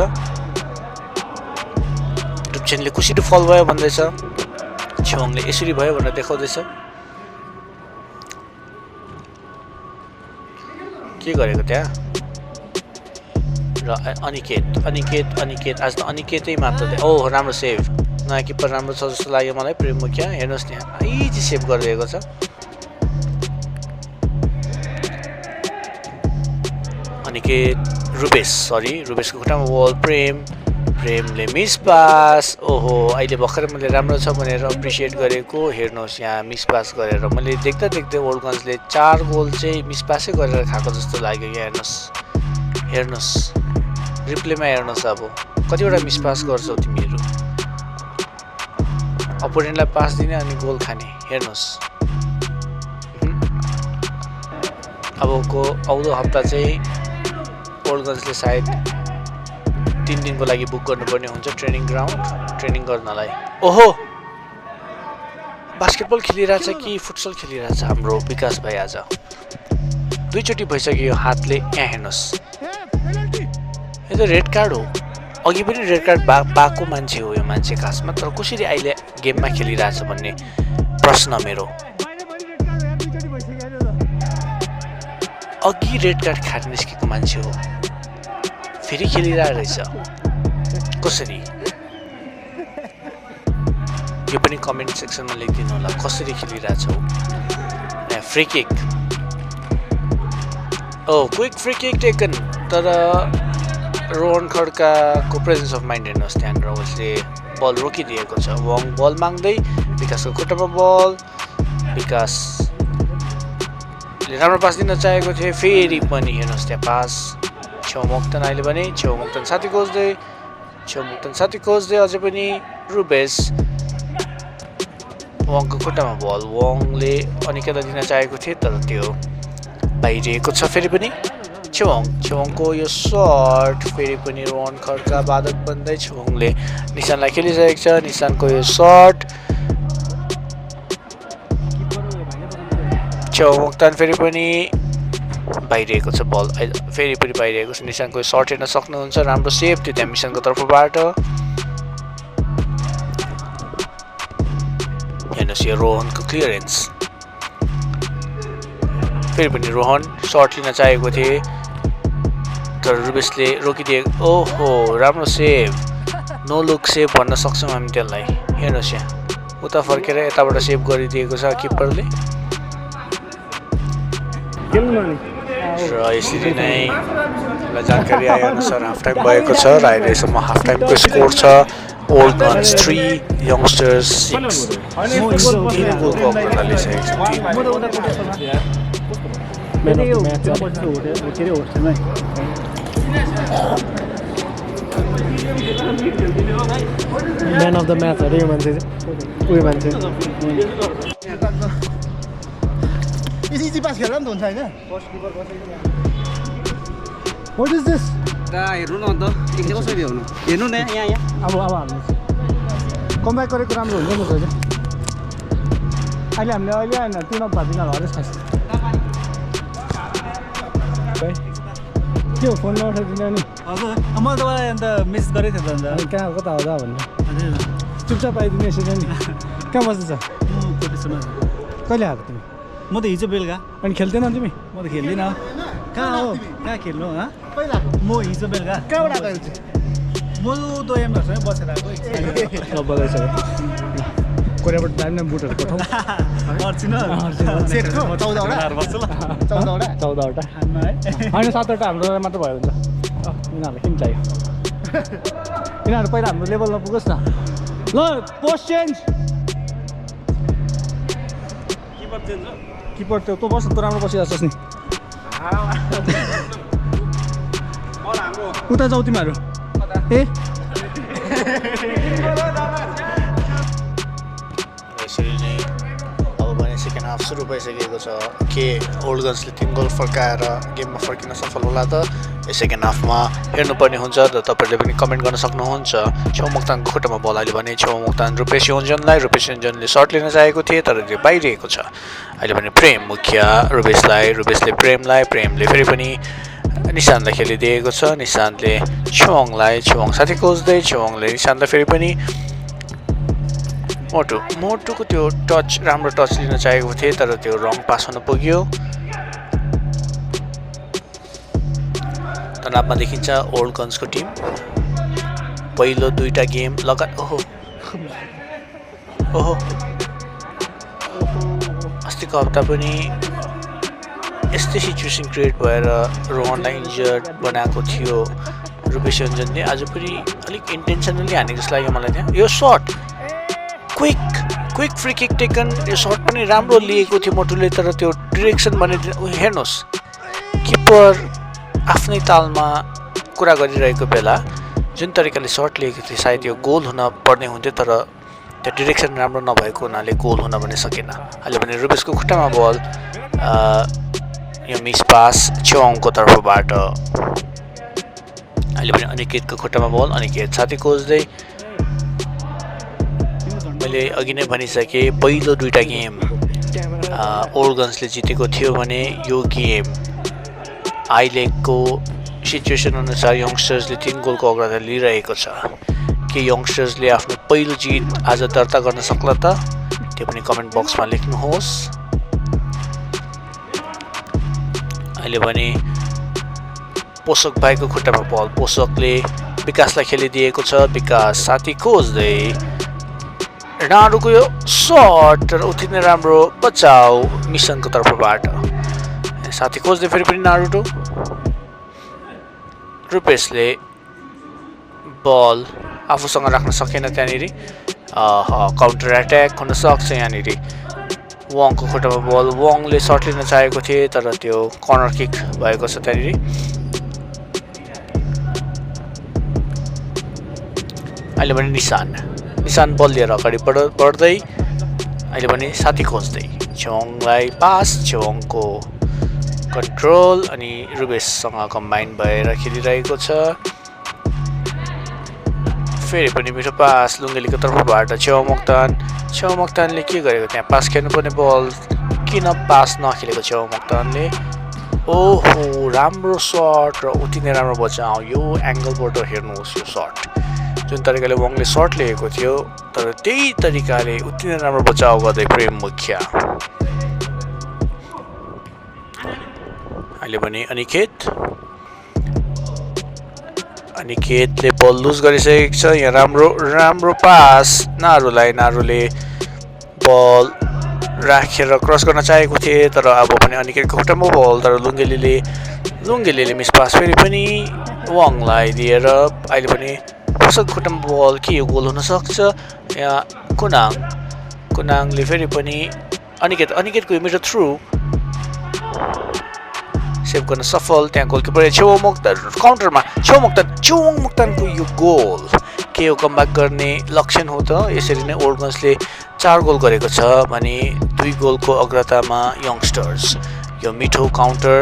डुप्चेनले कसरी फल भयो भन्दैछ छेउङले यसरी भयो भनेर देखाउँदैछ। के गरेको त्यहाँ र अनिकेत आज त अनिकेतै मात्र ओह राम्रो सेभ नयाँ किपर राम्रो छ जस्तो लाग्यो मलाई प्रेम मुखिया हेर्नुहोस् त्यहाँ इजी सेभ गरिदिएको छ। अनिकेत रुपेशको खुट्टामा बल प्रेमले मिस पास ओहो अहिले भर्खर मैले राम्रो छ भनेर एप्रिसिएट गरेको हेर्नुहोस् यहाँ मिस पास गरेर मैले देख्दै ओल्डगन्जले 4 गोल चाहिँ मिस पासै गरेर खाएको जस्तो लाग्यो। यहाँ हेर्नुहोस् रिप्लेमा हेर्नुहोस् अब कतिवटा मिस पास गर्छौ तिमीहरू अपोनेन्टलाई पास दिने अनि गोल खाने हेर्नुहोस्। अबको आउँदो हप्ता चाहिँ ओल्डगन्जले सायद 3 दिनको लागि बुक गर्नुपर्ने हुन्छ ट्रेनिङ गर्नलाई। ओहो बास्केटबल खेलिरहेछ कि फुटसल खेलिरहेछ हाम्रो विकास भाइ आज 2 चोटि भइसक्यो हातले। यहाँ हेर्नुहोस् यो त रेड कार्ड हो अघि पनि रेड कार्ड पाएको मान्छे हो यो मान्छे खासमा तर कसरी अहिले गेममा खेलिरहेछ भन्ने प्रश्न मेरो। अघि रेड कार्ड खाएर निस्केको मान्छे हो फेरि खेलिरहेको रहेछ कसरी यो पनि कमेन्ट सेक्सनमा लेखिदिनु होला कसरी खेलिरहेछौ। Free kick quick free kick taken तर रोहन खड्काको प्रेजेन्स अफ माइन्ड हेर्नुहोस् त्यहाँनिर उसले बल रोकिदिएको छ। वङ बल माग्दै विकासको खुट्टामा बल विकासले राम्रो पास दिन चाहेको थियो फेरि पनि हेर्नुहोस् त्यहाँ पास छेउ मुक्तान अहिले पनि छेउ मुक्तान साथी खोज्दै अझै पनि रुपेश वङको खुट्टामा बल वङले अनिकेतलाई दिन चाहेको थियो तर त्यो बाहिरिएको छ। फेरि पनि छेउङको यो सर्ट फेरि पनि रोहन खड्का बाधक बन्दै छेउङले निशानलाई खेलिसकेको छ। निशानको यो सर्ट छेउ मुक्तान फेरि पनि बाहिरिएको छ बल फेरि पनि बाहिरिएको छ। निशानको यो सर्ट हेर्न सक्नुहुन्छ राम्रो सेभ थियो त्यहाँ मिसनको तर्फबाट। हेर्नुहोस् यो रोहनको क्लियरेन्स फेरि पनि रोहन सर्ट लिन चाहेको थिए तर रुपेशले रोकिदिए। ओहो राम्रो सेभ नो लुक सेभ भन्न सक्छौँ हामी त्यसलाई। हेर्नुहोस् यहाँ उता फर्केर यताबाट सेभ गरिदिएको छ किपरले र यसरी नै जानकारी आए अनुसार हाफ टाइम भएको छ र अहिलेसम्म हाफ टाइमको स्कोर छ ओल्ड गन्स 3 यङ्स्टर्स 6 3 गोलको अग्रता लिइसकेको छ team man of the match अरे यो मान्छे उयो मान्छे इजी पास खेल्दा पनि त हुन्छ होइन व्हाट इज दिस हेर्नु न अन्त एकले कसरी भ्याउनु हेर्नु न यहाँ अब हाल्नु कमब्याक गरेको राम्रो हुन्छ नि त अहिले हामीले अहिले आएन 3 अफ भादिन हरेस खास के हो फोन नउठाइदिनु नि हजुर मैले तपाईँलाई अन्त मेसेज गरेको थिएँ त अन्त कहाँ कता आउँदा भन्नु चुपचाप आइदिनु यसरी नि कहाँ बस्दैछ कहिले आएको तिमी म त हिजो बेलुका अनि खेल्थेन तिमी म त खेल्दिनँ कहाँ हो कहाँ खेल्नु हँ पहिला म हिजो बेलुका कहाँबाट आएको चाहिँ म त एमहरूसँगै बसेर आएको सब बगाइसक्यो कोरियाबाट दामी दामी बुटहरू पठाउँ सेट 14वटा 14वटा होइन 7वटा हाम्रो मात्र भयो हुन्छ यिनीहरूलाई किन चाहियो यिनीहरू पहिला हाम्रो लेभलमा पुगोस् न ल पोस्ट चेन्ज किपर त्यो तँ बस तँ राम्रो बसिरहेको छस् नि उता जाऊ तिमीहरू ए यसरी नै अब भने सेकेन्ड हाफ सुरु भइसकेको छ के ओल्ड गन्सले 3 गोल फर्काएर गेममा फर्किन सफल होला त यो सेकेन्ड हाफमा हेर्नुपर्ने हुन्छ र तपाईँहरूले पनि कमेन्ट गर्न सक्नुहुन्छ छेउ मोक्तानको खुट्टामा बल अहिले भने छेउ मोक्तान रुपेश योन्जनले सर्ट लिन चाहेको थिए तर त्यो बाहिरिएको छ अहिले भने प्रेम मुखिया रुपेशले प्रेमले फेरि पनि निशान्तलाई खेलिदिएको छ निशान्तले छुवाङलाई साथी खोज्दै छुवाङले निशान्तलाई फेरि पनि मोटुको त्यो राम्रो टच लिन चाहेको थिए तर त्यो रङ पास हुन पुग्यो तनावमा देखिन्छ ओल्ड गन्सको टिम पहिलो 2टा गेम लगातार ओहो अस्तिको हप्ता पनि यस्तै सिचुएसन क्रिएट भएर रोहनलाई इन्जर्ड बनाएको थियो रुपेश योन्जनले आज पनि अलिक इन्टेन्सनली हानेको जस्तो लाग्यो मलाई त्यहाँ यो short quick free kick taken यो सर्ट पनि राम्रो लिएको थियो मोटुले तर त्यो डिरेक्सन भने हेर्नुहोस् किपर आफ्नै तालमा कुरा गरिरहेको बेला जुन तरिकाले सर्ट लिएको थियो सायद यो गोल हुन पर्ने हुन्थ्यो तर त्यो डिरेक्सन राम्रो नभएको हुनाले गोल हुन पनि सकेन अहिले भने रुपेशको खुट्टामा बल यो मिस पास छेवाङको तर्फबाट अहिले पनि अनिकेतको खुट्टामा बल अनिकेत साथी खोज्दै मैले अघि नै भनिसकेँ पहिलो 2टा गेम ओल्ड गन्सले जितेको थियो भने यो गेम अहिलेको सिचुएसन अनुसार यङ्स्टर्सले 3 गोलको अग्रता लिइरहेको छ के यङ्स्टर्सले आफ्नो पहिलो जित आज दर्ता गर्न सक्ला त त्यो पनि कमेन्ट बक्समा लेख्नुहोस् अहिले भने पोषक भाइको खुट्टामा बल पोषकले विकासलाई खेलिदिएको छ विकास साथी खोज्दै नाडुको यो सर्ट र उति नै राम्रो बचाउ मिसनको तर्फबाट साथी खोज्दै फेरि पनि नारुटो रुपेशले बल आफूसँग राख्न सकेन त्यहाँनिर काउन्टर एट्याक हुन सक्छ यहाँनिर वङको खुट्टामा बल वङले सर्ट लिन चाहेको थिए तर त्यो कर्नर किक भएको छ त्यहाँनिर अहिले पनि निशान बल लिएर अगाडि बढ्दै अहिले पनि साथी खोज्दै छेवाङलाई पास छेवाङको कन्ट्रोल अनि रुपेशसँग कम्बाइन भएर खेलिरहेको छ फेरि पनि मिठो पास लुङ्गेलीको तर्फबाट छेउ मोक्तानले के गरेको त्यहाँ पास खेल्नुपर्ने बल किन पास नखेलेको छेउ मोक्तानले ओहो राम्रो सर्ट र उति नै राम्रो बचाउ यो एङ्गलबाट हेर्नुहोस् यो सर्ट जुन तरिकाले वङले सर्ट लिएको थियो तर त्यही तरिकाले उति नै राम्रो बचाउ गर्दै प्रेम मुखिया अहिले पनि अनिकेतले बल लुज गरिसकेको छ यहाँ राम्रो पास नारुले बल राखेर क्रस गर्न चाहेको थिए तर अब पनि अनिकेतको खुट्टामा बल तर लुङ्गेलीले मिस पास फेरि पनि वङलाई दिएर अहिले पनि पोसक खुट्टामा बल के यो गोल हुनसक्छ यहाँ कुनाङले फेरि पनि अनिकेतको यो मिटर थ्रु सेभ गर्न सफल त्यहाँ गोलकिपर चुवङ मोक्तानको यो गोल के हो कमब्याक गर्ने लक्षण हो त यसरी नै ओल्डगन्जले 4 गोल गरेको छ भने 2 गोलको अग्रतामा यङ्स्टर्स यो मिठो काउन्टर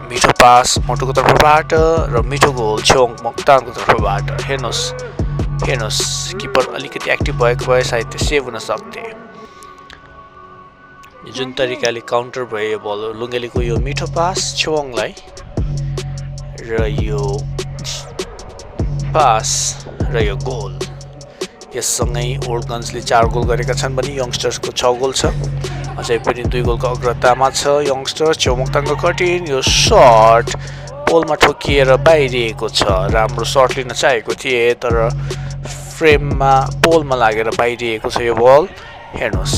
मिठो पास मोटोको तर्फबाट र मिठो गोल चुवङ मोक्तानको तर्फबाट हेर्नुहोस् किपर अलिकति एक्टिभ भएको भए सायद त्यो सेभ हुन सक्थे जुन तरिकाले काउन्टर भयो यो बल लुङ्गेलीको यो मिठो पास चुवङलाई र यो पास र यो गोल यससँगै ओल्डगन्जले 4 गोल गरेका छन् भने यङ्स्टर्सको 6 गोल छ अझै पनि 2 गोलको अग्रतामा छ यङ्स्टर्स चौमुक्तानको कठिन यो सर्ट पोलमा ठोकिएर बाहिरिएको छ राम्रो सर्ट लिन चाहेको थिए तर फ्रेममा पोलमा लागेर बाहिरिएको छ यो बल हेर्नुहोस्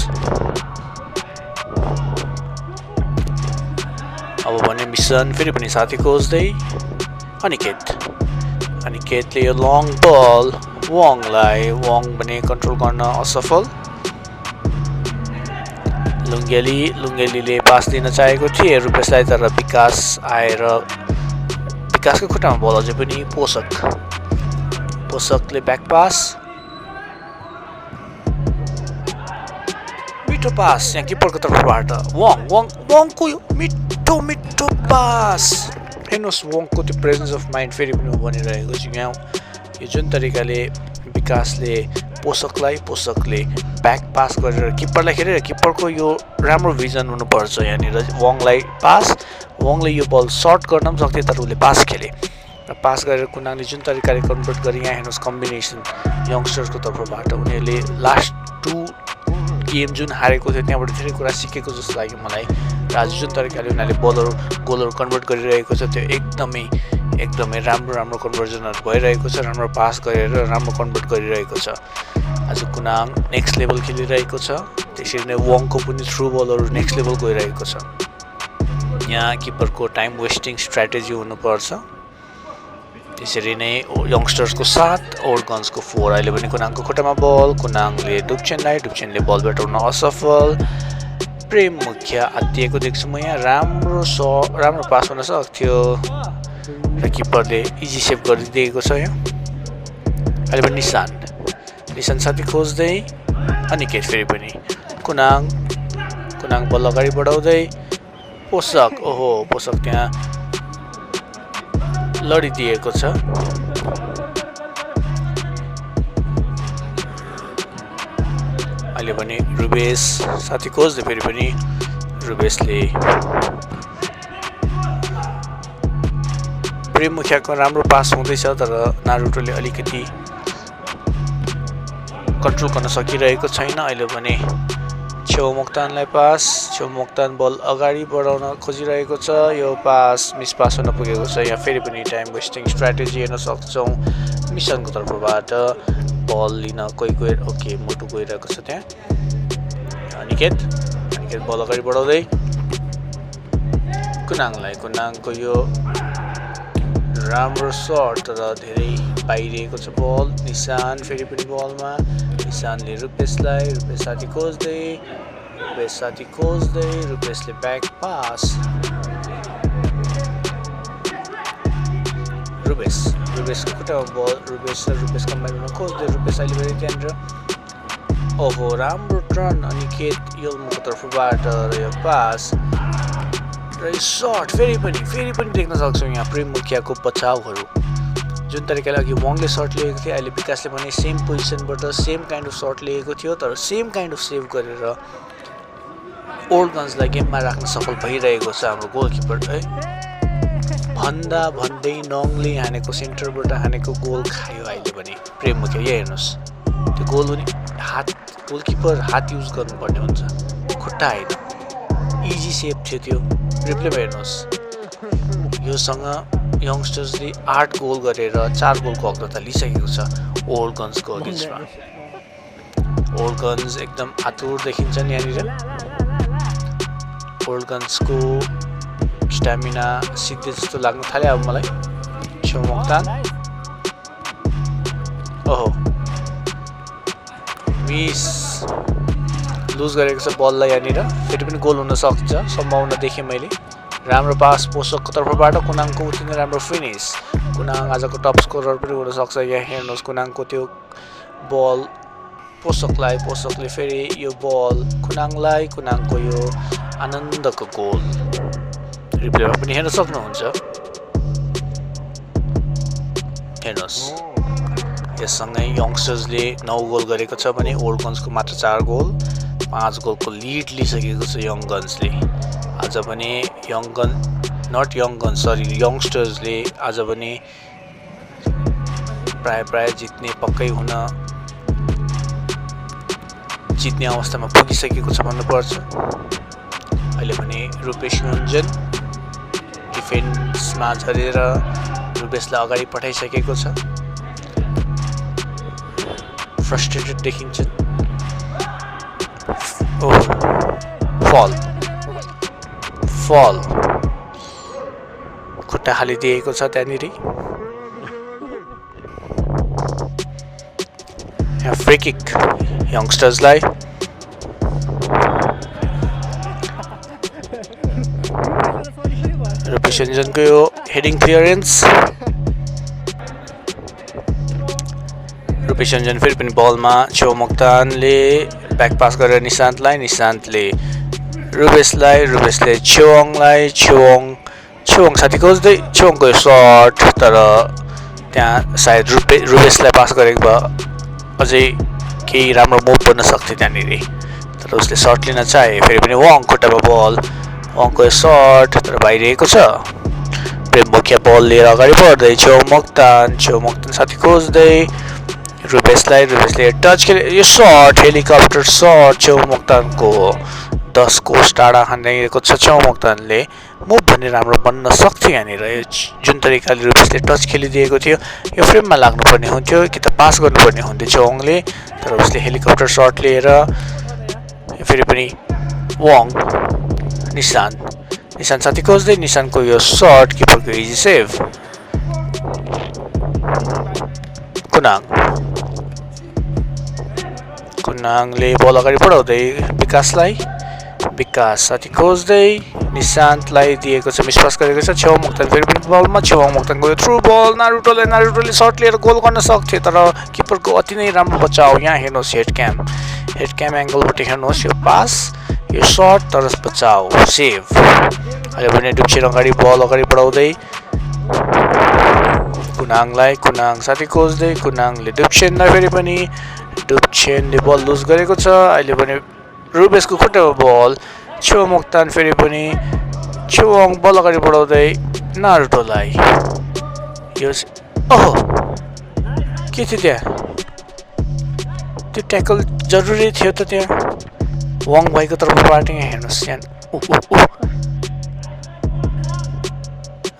अब भने मिसन फेरि पनि साथी खोज्दै अनिकेतले यो लङ बल वङ भने कन्ट्रोल गर्न असफल लुङ्गेलीले पास दिन चाहेको थिए रुपेशलाई तर विकास आएर विकासको खुट्टामा बल अझै पनि पोसकले ब्याक पास मिठो पास यहाँ किपरको तर्फबाट वङको यो मिठो पास हेर्नुहोस् वङको त्यो प्रेजेन्स अफ माइन्ड फेरि पनि बनिरहेको छ यहाँ यो जुन तरिकाले विकासले पोसकले ब्याक पास गरेर किपरलाई खेलेर किपरको यो राम्रो भिजन हुनुपर्छ यहाँनिर वङले यो बल सर्ट गर्न पनि सक्थे तर उसले पास खेले र पास गरेर कुनाङले जुन तरिकाले कन्भर्ट गरे यहाँ हेर्नुहोस् कम्बिनेसन यङ्स्टर्सको तर्फबाट उनीहरूले लास्ट 2 गेम जुन हारेको थियो त्यहाँबाट धेरै कुरा सिकेको जस्तो लाग्यो मलाई र आज जुन तरिकाले उनीहरूले गोलहरू कन्भर्ट गरिरहेको छ त्यो एकदमै राम्रो कन्भर्जनहरू भइरहेको छ राम्रो पास गरेर राम्रो कन्भर्ट गरिरहेको छ आज कुनाङ नेक्स्ट लेभल खेलिरहेको छ त्यसरी नै वङको पनि थ्रु बलहरू नेक्स्ट लेभल गइरहेको छ यहाँ किपरको टाइम वेस्टिङ स्ट्र्याटेजी हुनुपर्छ त्यसरी नै यङ्स्टर्सको 7 ओल्डगन्जको 4 अहिले पनि कुनाङको खुट्टामा बल कुनाङले डुब्चेनले बल भेटाउन असफल प्रेम मुखिया आत्तिएको देख्छु म यहाँ राम्रो पास हुन सक्थ्यो र किपरले इजी सेभ गरिदिएको छ यहाँ अहिले पनि निशान साथी खोज्दै अनिकेत फेरि पनि कुनाङ बल अगाडि बढाउँदै पोसक त्यहाँ लडिदिएको छ अहिले पनि रुबेश साथी खोज्दै फेरि पनि रुबेशले प्रेम मुखियाको राम्रो पास हुँदैछ तर नारुटोले अलिकति कन्ट्रोल गर्न सकिरहेको छैन अहिले भने छेउमुक्तानलाई पास छेउमुक्तान बल अगाडि बढाउन खोजिरहेको छ यो मिस पास हुन पुगेको छ यहाँ फेरि पनि टाइम वेस्टिङ स्ट्र्याटेजी हेर्न सक्छौँ मिसनको तर्फबाट बल लिन कोही ओके मोटु गइरहेको छ त्यहाँ अनिकेत बल अगाडि बढाउँदै कुनाङको यो राम्रो सर्ट तर धेरै बाहिरिएको छ बल निशान फेरि पनि बलमा निशानले रुपेश साथी खोज्दै रुपेशले ब्याक पास रुपेशको खुट्टामा बल रुपेश कम्बाइन हुन खोज्दै रुपेश अहिले पनि त्यहाँनिर राम्रो टर्न अनिकेत यल्मोको तर्फबाट र यो पास र यो सर्ट फेरि पनि देख्न सक्छौँ यहाँ प्रेम मुखियाको बचाउहरू जुन तरिकाले अघि वङले सर्ट लिएको थियो अहिले विकासले पनि सेम पोजिसनबाट सेम काइन्ड अफ सर्ट लिएको थियो तर सेम काइन्ड अफ सेभ गरेर ओल्डगन्जलाई गेममा राख्न सफल भइरहेको छ हाम्रो गोलकिपर भन्दै नङले हानेको सेन्टरबाट हानेको गोल खायो अहिले पनि प्रेम मुखिया यहाँ हेर्नुहोस् त्यो गोल पनि गोलकिपर हात युज गर्नुपर्ने हुन्छ खुट्टा होइन इजी सेभ थियो त्यो रिप्लेमा हेर्नुहोस् योसँग यङ्स्टर्सले 8 गोल गरेर 4 गोलको अग्रता लिइसकेको छ ओल्डगन्जको अगेन्स्टमा ओल्डगन्ज एकदम आतुर देखिन्छन् यहाँनिर ओल्डगन्जको स्ट्यामिना सिद्धि जस्तो लाग्न थाल्यो अब मलाई छेउमुक्तान ओहो मिस लुज गरेको छ बललाई यहाँनिर फेरि पनि गोल हुन सक्छ सम्भावना देखेँ मैले राम्रो पास पोषकको तर्फबाट कुनाङको उति नै राम्रो फिनिस कुनाङ आजको टप स्कोरर पनि हुनसक्छ यहाँ हेर्नुहोस् कुनाङको त्यो बल पोषकले फेरि यो बल कुनाङलाई कुनाङको यो आनन्दको गोल रिप्लेमा पनि हेर्न सक्नुहुन्छ हेर्नुहोस् यससँगै यङ्स्टर्सले 9 गोल गरेको छ भने ओल्ड गन्सको मात्र 4 गोल 5 गोलको लिड लिइसकेको छ यङ गन्सले आज पनि यङ्स्टर्सले आज पनि प्राय जित्ने पक्कै हुन जित्ने अवस्थामा पुगिसकेको छ भन्नुपर्छ अहिले पनि रुपेश योन्जन डिफेन्समा झरेर रुपेशलाई अगाडि पठाइसकेको छ फ्रस्ट्रेटेड देखिन्छ फल खुट्टा हालिदिएको छ त्यहाँनिर फ्री किक यङ्स्टर्सलाई रुपेश योन्जनको यो हेडिङ क्लियरेन्स रुपेश योन्जन फेरि पनि बलमा छेउ मोक्तानले ब्याक पास गरेर निशान्तले रुपेशले छेउङ साथी खोज्दै छेउङको यो सर्ट तर त्यहाँ सायद रुपेशलाई पास गरेको भए अझै केही राम्रो मुभ गर्न सक्थ्यो त्यहाँनिर तर उसले सर्ट लिन चाहे फेरि पनि वङ खुट्टामा बल वङको यो सर्ट तर बाहिरिएको छ प्रेम मुखिया बल लिएर अगाडि बढ्दै छेउ मोक्तान साथी खोज्दै रुपेशले टच खेले यो सर्ट हेलिकप्टर सर्ट छेउ मोक्तानको 10 कोस टाढा हानेको छ छेउ मोक्तानले मुभ भन्ने राम्रो बन्न सक्थ्यो यहाँनिर जुन तरिकाले रुपेशले टच खेलिदिएको थियो यो फ्रेममा लाग्नुपर्ने हुन्थ्यो कि त पास गर्नुपर्ने हुन्थ्यो छेउङले तर उसले हेलिकप्टर सर्ट लिएर फेरि पनि वङ निशान साथी खोज्दै निशानको यो सर्ट किपरको इजी सेभ कुनाङले बल अगाडि बढाउँदै विकास साथी खोज्दै निशान्तलाई दिएको छ मिसपास गरेको छ छेउ मोक्तान फेरि पनि बलमा छेउ मोक्तानको यो थ्रु बल नारुटोले सर्ट लिएर गोल गर्न सक्थ्यो तर किपरको अति नै राम्रो बचाउ यहाँ हेर्नुहोस् हेड क्याम एङ्गलबाट हेर्नुहोस् यो पास यो सर्ट तर बचाउ सेभ अहिले पनि डुप्छेन अगाडि बल अगाडि बढाउँदै कुनाङ साथी खोज्दै कुनाङले डुप्छेनलाई फेरि पनि डुप्छेनले बल लुज गरेको छ अहिले पनि रुपेशको खुट्टामा बल छेउ मोक्तान फेरि पनि छेउङ बल अगाडि बढाउँदै नारुटोलाई यो के थियो त्यहाँ त्यो ट्याकल जरुरी थियो त त्यहाँ वङ भाइको तर्फबाट यहाँ हेर्नुहोस्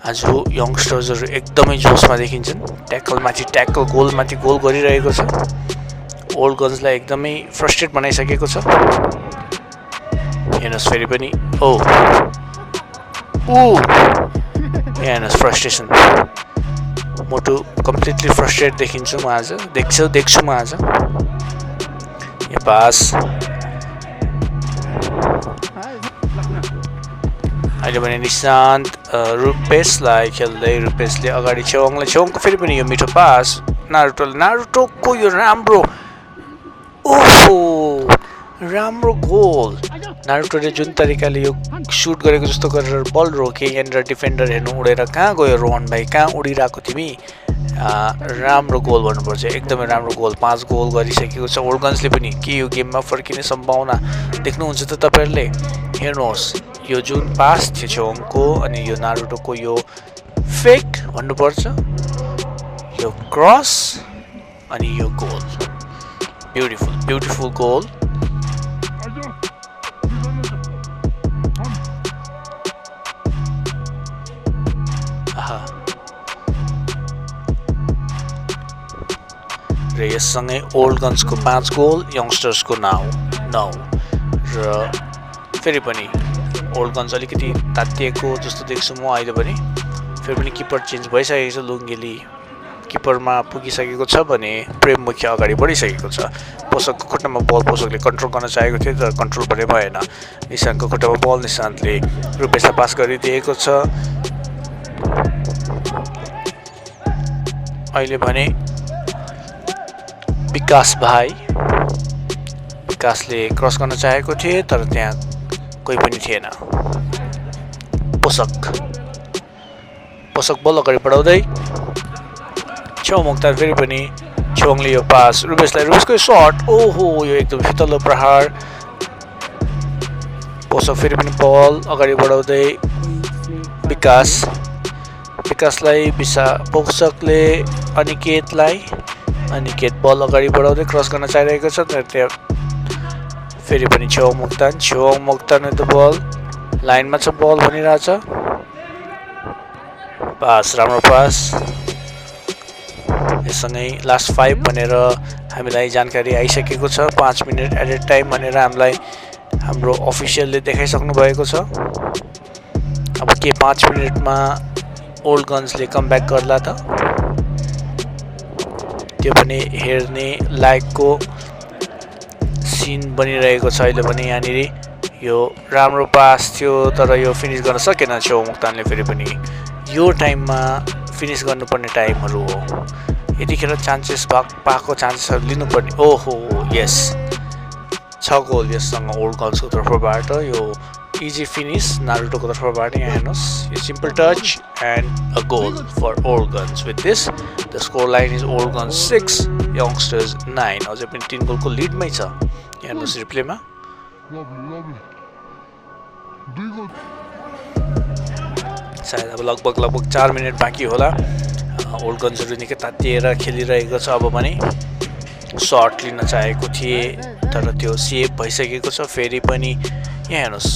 आज यङ्स्टर्सहरू एकदमै जोसमा देखिन्छन् ट्याकलमाथि ट्याकल गोलमाथि गोल गरिरहेको छ ओल्ड गन्सलाई एकदमै फ्रस्ट्रेट बनाइसकेको छ हेर्नुहोस् फेरि पनि हेर्नुहोस् फ्रस्ट्रेसन मोटु कम्प्लिटली फ्रस्ट्रेट देखिन्छु म आज देख्छु म आज यो पास अहिले भने निशान्त रुपेशलाई खेल्दै रुपेशले अगाडि छेउङको फेरि पनि यो मिठो पास नारुटोको यो राम्रो गोल नारुटोले जुन तरिकाले यो सुट गरेको जस्तो गरेर बल रोके यहाँनिर डिफेन्डर हेर्नु उडेर कहाँ गयो रोहन भाइ कहाँ उडिरहेको तिमी राम्रो गोल भन्नुपर्छ एकदमै राम्रो गोल 5 गोल गरिसकेको छ ओल्ड गन्सले पनि के यो गेममा फर्किने सम्भावना देख्नुहुन्छ त तपाईँहरूले हेर्नुहोस् यो जुन पास थियो छेउङको अनि यो नारुटोको यो फेक भन्नुपर्छ यो क्रस अनि यो गोल ब्युटिफुल गोल र यससँगै ओल्ड गन्सको 5 गोल यङ्स्टर्सको 9 र फेरि पनि ओल्ड गन्स अलिकति तातिएको जस्तो देख्छु म अहिले पनि फेरि पनि किपर चेन्ज भइसकेको छ लुङ्गेली किपरमा पुगिसकेको छ भने प्रेम मुखिया अगाडि बढिसकेको छ। पोसकको खुट्टामा बल पोसकले कन्ट्रोल गर्न चाहेको थियो तर कन्ट्रोल पनि भएन। निशान्तको खुट्टामा बल निशान्तले रुपेशलाई पास गरिदिएको छ। अहिले भने विकासले क्रस गर्न चाहेको थिए तर त्यहाँ कोही पनि थिएन। पोसक बल अगाडि बढाउँदै छेउ मुक्तान फेरि पनि छेउङले यो पास रुपेशको सर्ट ओहो यो एकदम फितलो प्रहार। पोसक फेरि पनि बल अगाडि बढाउँदै विकासलाई पोसकले अनिकेत बल अगाडि बढाउँदै क्रस गर्न चाहिरहेको छ तर त्यहाँ फेरि पनि छेउ मुक्तान त बल लाइनमा छ बल भनिरहेछ। पास राम्रो पास। यससँगै लास्ट 5 भनेर हामीलाई जानकारी आइसकेको छ। 5 मिनेट एडेड टाइम भनेर हामीलाई हाम्रो अफिसियलले देखाइसक्नु भएको छ। अब के 5 मिनेटमा ओल्ड गन्सले कमब्याक गर्ला त त्यो पनि हेर्ने लायकको सिन बनिरहेको छ। अहिले पनि यहाँनिर यो राम्रो पास थियो तर यो फिनिस गर्न सकेन छेउ मुक्तानले। फेरि पनि यो टाइममा फिनिस गर्नुपर्ने टाइमहरू हो। यतिखेर चान्सेस पाएको चान्सेसहरू लिनुपर्ने। ओहो यस 6 गोल यससँग ओल्ड गन्सको तर्फबाट। यो इजी फिनिस नारुटोको तर्फबाट। यहाँ हेर्नुहोस् यो simple touch and a goal for old guns. With this the score line is old guns 6 youngsters 9। अझै पनि 3 गोलको लिडमै छ। हेर्नुहोस् रिप्लेमा सायद अब लगभग 4 मिनट बाँकी होला। ओल्ड गन्सहरू निकै तातिएर खेलिरहेको छ। अब भने सर्ट लिन चाहेको थिए तर त्यो सेभ भइसकेको छ। फेरि पनि यहाँ हेर्नुहोस्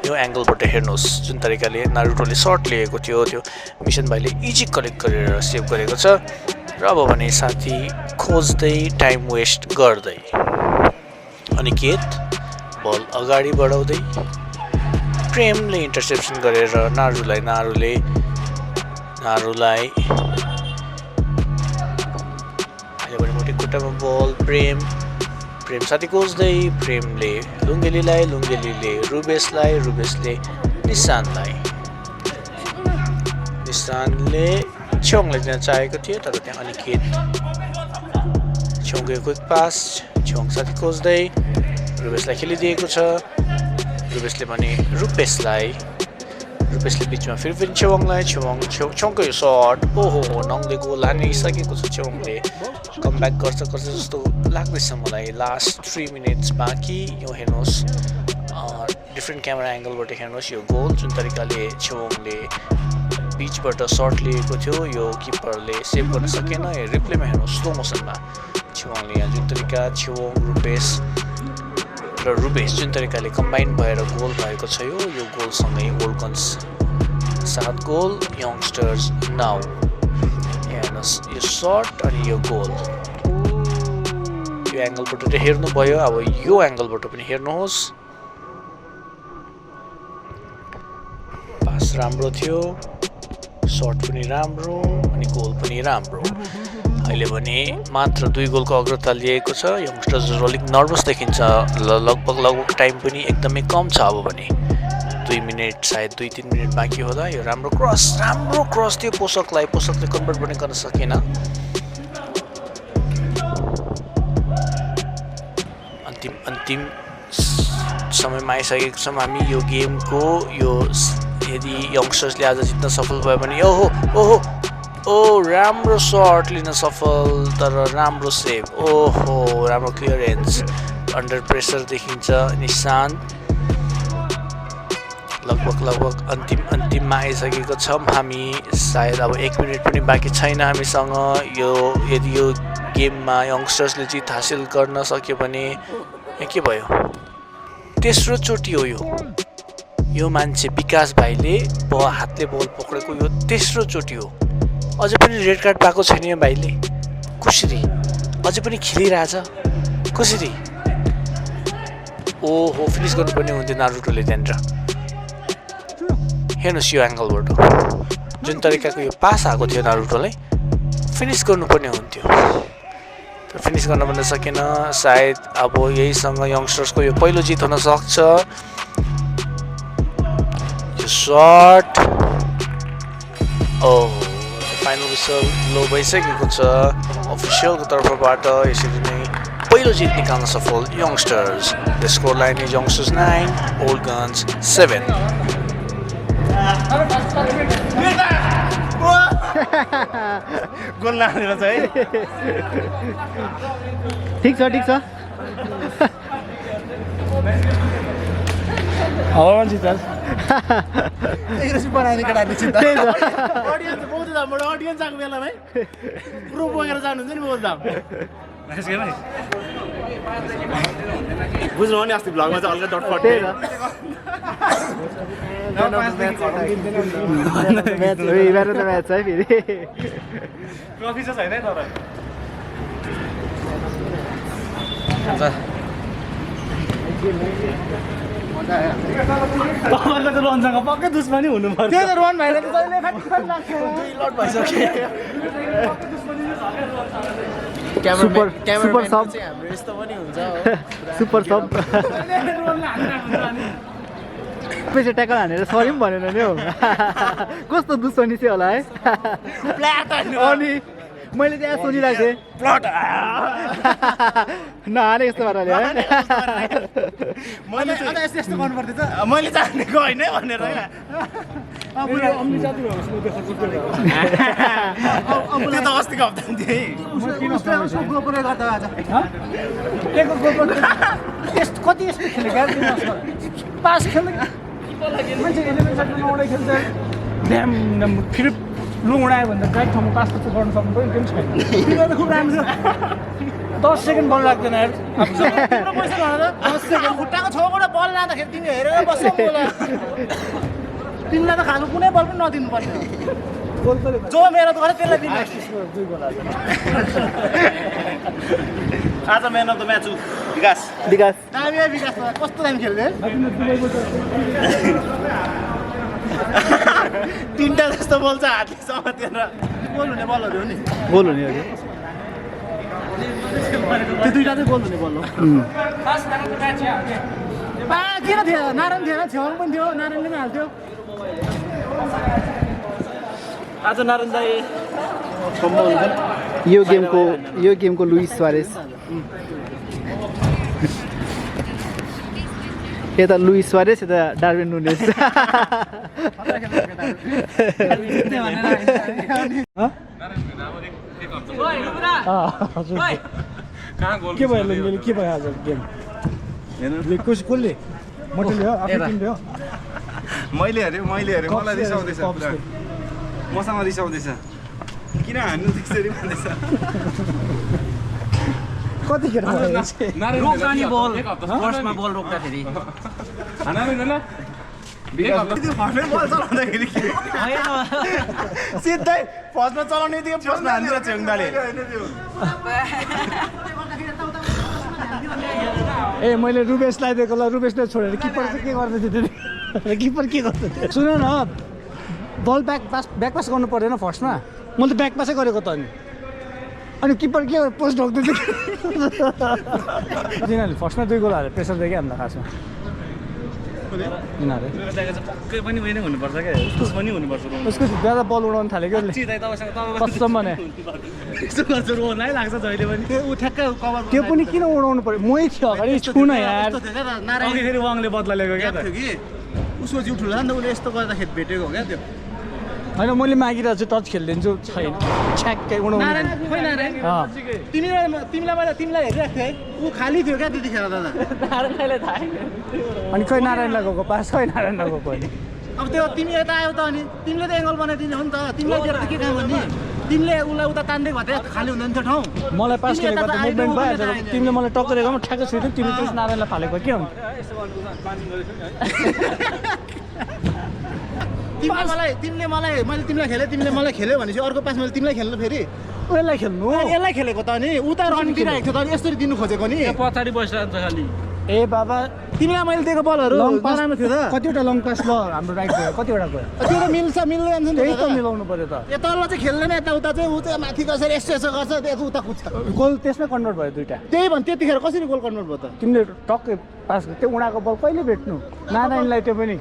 यो एङ्गलबाट हेर्नुहोस् जुन तरिकाले नारुटोले सर्ट लिएको थियो त्यो मिसन भाइले इजी कलेक्ट गरेर सेभ गरेको छ। र अब भने साथी खोज्दै टाइम वेस्ट गर्दै अनिकेत बल अगाडि बढाउँदै प्रेमले इन्टरसेप्सन गरेर नारुलाई अहिले पनि मोटी खुट्टामा बल प्रेम साथी खोज्दै प्रेमले लुङ्गेलीले रुबेसले निशान्तले छेउङलाई दिन चाहेको थियो तर त्यहाँ अनिकेत छेउङको क्विक पास छेउङ साथी खोज्दै रुबेसलाई खेलिदिएको छ। रुबेसले भने रुपेशले बिचमा फेरि पनि छेउङको यो सर्ट ओहो नङले गोल हानिसकेको छ। छेउङले कमब्याक गर्छ जस्तो लाग्दैछ मलाई। लास्ट 3 मिनट्स बाँकी। यो हेर्नुहोस् डिफ्रेन्ट क्यामेरा एङ्गलबाट हेर्नुहोस् यो गोल जुन तरिकाले छेउङले बिचबाट सर्ट लिएको थियो यो किपरले सेभ गर्न सकेन। यो रिप्लेमा हेर्नुहोस् स्लो मोसनमा छेउङले यहाँ जुन तरिका छेउङ रुपेश जुन तरिकाले कम्बाइन भएर गोल भएको छ। यो गोलसँगै ओल्ड गन्स 7 गोल यङ्स्टर्स 9। हेर्नुहोस् यो सर्ट अनि यो गोल यो एङ्गलबाट हेर्नुभयो। अब यो एङ्गलबाट पनि हेर्नुहोस् पास राम्रो थियो सर्ट पनि राम्रो अनि गोल पनि राम्रो। अहिले भने मात्र 2 गोलको अग्रता लिएको छ। यङ्स्टर्सहरू अलिक नर्भस देखिन्छ। लगभग टाइम पनि एकदमै कम छ। अब भने 2 मिनट सायद 2-3 मिनट बाँकी होला। यो राम्रो क्रस थियो पोसकले कन्भर्ट पनि गर्न सकेन। अन्तिम समयमा आइसकेको छौँ हामी यो गेमको। यो यदि यङ्स्टर्सले आज जित्न सफल भयो भने ओहो राम्रो सर्ट लिन सफल तर राम्रो सेभ ओहो राम्रो क्लियरेन्स अन्डर प्रेसर देखिन्छ। निशान्त लगभग अन्तिममा आइसकेको छौँ हामी। सायद अब 1 मिनट पनि बाँकी छैन हामीसँग। यदि यो गेममा यङ्स्टर्सले जित हासिल गर्न सक्यो भने के भयो तेस्रो चोटि हो यो मान्छे विकास भाइले हातले बल पक्रेको यो तेस्रो चोटि हो। अझै पनि रेड कार्ड पाएको छैन यो भाइले। कसरी अझै पनि खेलिरहेछ कसरी? ओहो फिनिस गर्नुपर्ने हुन्थ्यो नारुटोले त्यहाँनिर। हेर्नुहोस् यो एङ्गलबाट जुन तरिकाको यो पास आएको थियो नारुटोलाई फिनिस गर्नुपर्ने हुन्थ्यो तर फिनिस गर्न पनि सकेन सायद अब यहीसँग यङ्स्टर्सको यो पहिलो जित हुन सक्छ यो शट फाइनल विसल लो भइसकेको छ अफिसियलको तर्फबाट यसरी नै पहिलो जित निकाल्न सफल youngsters the score line is youngsters 9 old guns 7 goal लागेर छ है ठिक छ हावामा जित्छ बनाउने केटाहरूले चिन्ता अडियन्स बहुत दामबाट अडियन्स आएको बेलामा पुरो बोकेर जानुहुन्छ नि बहुत दाम बुझ्नु हो नि अस्ति भ्लगमा चाहिँ हल्का डटफट म्याच है फेरि ट्रफी चाहिँ छैन तर तपाईँको त रनसँग पक्कै दुश्मनी हुनुपर्छ त्यही त रन भाइले त जहिले लट भइसक्यो सुपर सब हाम्रो यस्तो पनि हुन्छ सुपर सब पैसा ट्याकल हानेर सरी पनि भनेन नि हौ कस्तो दुश्मनी चाहिँ होला है अनि मैले त्यहाँ सोचिरहेको थिएँ नहाले यस्तो पाराले है मैले यस्तो गर्नु पर्थ्यो मैले चाहेको होइन भनेर त्यो त अस्तिको हप्ता कति यस्तो खेलेको पास खेल्ने मान्छे 11 सेटमा नौडै खेल्छ ड्याम फेरि लुङ उडायो भने त गाइड ठाउँमा पास त गर्न सक्नु पनि केही छैन त खुब राम्रो छ 10 सेकेन्ड बल लाग्दैन यार तिम्रो पैसा भन त 10 सेकेन्ड खुट्टाको छेउबाट बल लाँदाखेरि तिमी हेरेर बस्छौ बोला तिमीलाई त खानु कुनै बल पनि नदिनु पर्ने जो मेहनत गरे त्यसलाई दिनु आज म्यान अफ द म्याच विकास दामी विकास कस्तो दामी खेल्दै तीनटा जस्तो बोल्छ हातले समातेर गोल हुने बलहरू हो नि गोल हुने हो त्यो दुईटा चाहिँ गोल हुने बल हो किन थियो नारायण थिएन छेउमा पनि थियो नारायणले पनि हाल्थ्यो आज नारायण दाई यो गेमको लुइस सुआरेस यता लुइस सुआरेस यता डार्विन नुनेस के भयो लुङ्गेले के भयो आज गेम कसले मटन ल्यायो आफै टिम ल्यायो मैले हेरेँ मलाई रिसाउँदैछ मसँग रिसाउँदैछ किन हान्नु त्यसरी भन्दैछ कतिखेर रोक्ने बल फर्स्टमा बल रोक्दाखेरि सिधै फर्स्टमा चलाउने बित्तिकै फर्स्टमा हान्दिन्छ चेङ्दाले ए मैले रुबेसलाई दिएको ल रुबेसले छोडेर किपर चाहिँ के गर्दै थियो किपर के गर्दै थियो सुन न बल ब्याक पास गर्नु पर्दैन फर्स्टमा मैले त ब्याक पासै गरेको त अनि किपर के पोस्ट ढोक्दै थियो तिनीहरूले फर्स्टमा 2 गोल हालेर प्रेसर दियो क्या हामीलाई खासमा पक्कै पनि उयो नै हुनुपर्छ क्या उसको पनि हुनुपर्छ उसको ज्यादा बल उडाउनु थाल्यो क्या कसम भने यस्तो गर्छ रोनै लाग्छ जहिले पनि ऊ ठ्याक्कै कभर त्यो पनि किन उडाउनु पर्यो मै थियो अगाडि छुन यार नारायण फेरि वाङले बदला लिएको क्या थियो कि उसको जिउ ठुलो छ नि त उसले यस्तो गर्दाखेरि भेटेको हो क्या त्यो होइन मैले मागिरहेको छु टच खेलिदिन्छु छैन छ्याक्कै उडाउनु तिमीलाई हेरिरहेको थिएँ ऊ खाली थियो क्या त्यतिखेर दादा अनि खै नारायणलाई गएको पास खै नारायणलाई गएको अनि अब त्यो तिमी यता आयो त अनि तिमीले त एङ्गल बनाइदिने हो नि त तिमीलाई दिएर त के काम गर्ने तिमीले उसलाई उता तान्दै भयो त खाली हुँदैन थियो ठाउँ मलाई पास खेलेको त मुभमेन्ट भयो तिमीले मलाई टक्करेको पनि ठ्याक्कै छुट्यो तिमी त्यस नारायणलाई फालेको के हुन्छ मैले तिमीलाई खेलेँ तिमीले मलाई खेल्यो भनेपछि अर्को पास मैले तिमीलाई खेल्नु फेरि यसलाई खेल्नु यसलाई खेलेको त अनि उता रन दिइरहेको थियो त अनि यसरी दिनु खोजेको नि पछाडि बसिरहन्छ खालि ए बाबा तिमीलाई मैले दिएको बलहरू लङ पास नराम्रो थियो त कतिवटा लङ पास ल हाम्रो राइट गयो कतिवटा गयो त्यो त मिल्छ मिल्दै जान्छ नि त्यही त त मिलाउनु पर्यो त यो तल चाहिँ खेल्दैन यताउता चाहिँ ऊ चाहिँ माथि कसरी यसो यसो गर्छ त्यो उता कुद्छ गोल त्यसमै कन्भर्ट भयो दुईटा त्यही भन् त्यतिखेर कसरी गोल कन्भर्ट भयो त तिमीले टक्कै पास त्यो उडाको बल कहिले भेट्नु नारायणलाई त्यो पनि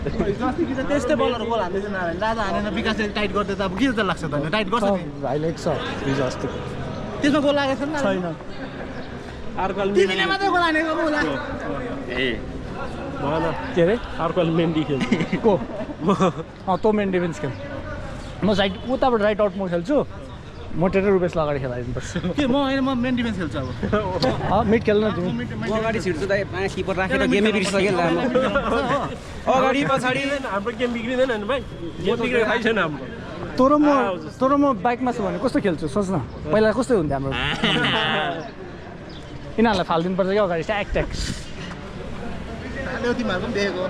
त्यस्तै बलहरू गोल हान्दैछ नारायण राजा हानेन विकासले टाइट गर्दै त अब के त लाग्छ त टाइट गर्छ नि हाइलाइट छ हिजो अस्तिको त्यसमा गोल लागेको छैन छैन अर्को तिमीले मात्रै गोल हानेको बोला भएन के अरे अर्को मेन्डी खेल्छ को तँ मेन डिफेन्स खेल म साइड उताबाट राइट आउट म खेल्छु मोटेर रुपेशलाई अगाडि खेलाइदिनुपर्छ के म होइन म मेन डिफेन्स खेल्छु अब मिड खेल्न तिमी म अगाडि छिर्छु दाइ किपर राखेर गेमै बिर्सिसक्यो अगाडि पछाडि हाम्रो गेम बिग्रिँदैन नि भाइ गेम बिग्रेको थाहै छैन हाम्रो तर म बाइकमा छु भने कस्तो खेल्छु सोच न पहिला कस्तो हुन्थ्यो हाम्रो यिनीहरूलाई फालिदिनुपर्छ कि अगाडि ट्याक ट्याक तिमीहरूको पनि देखेको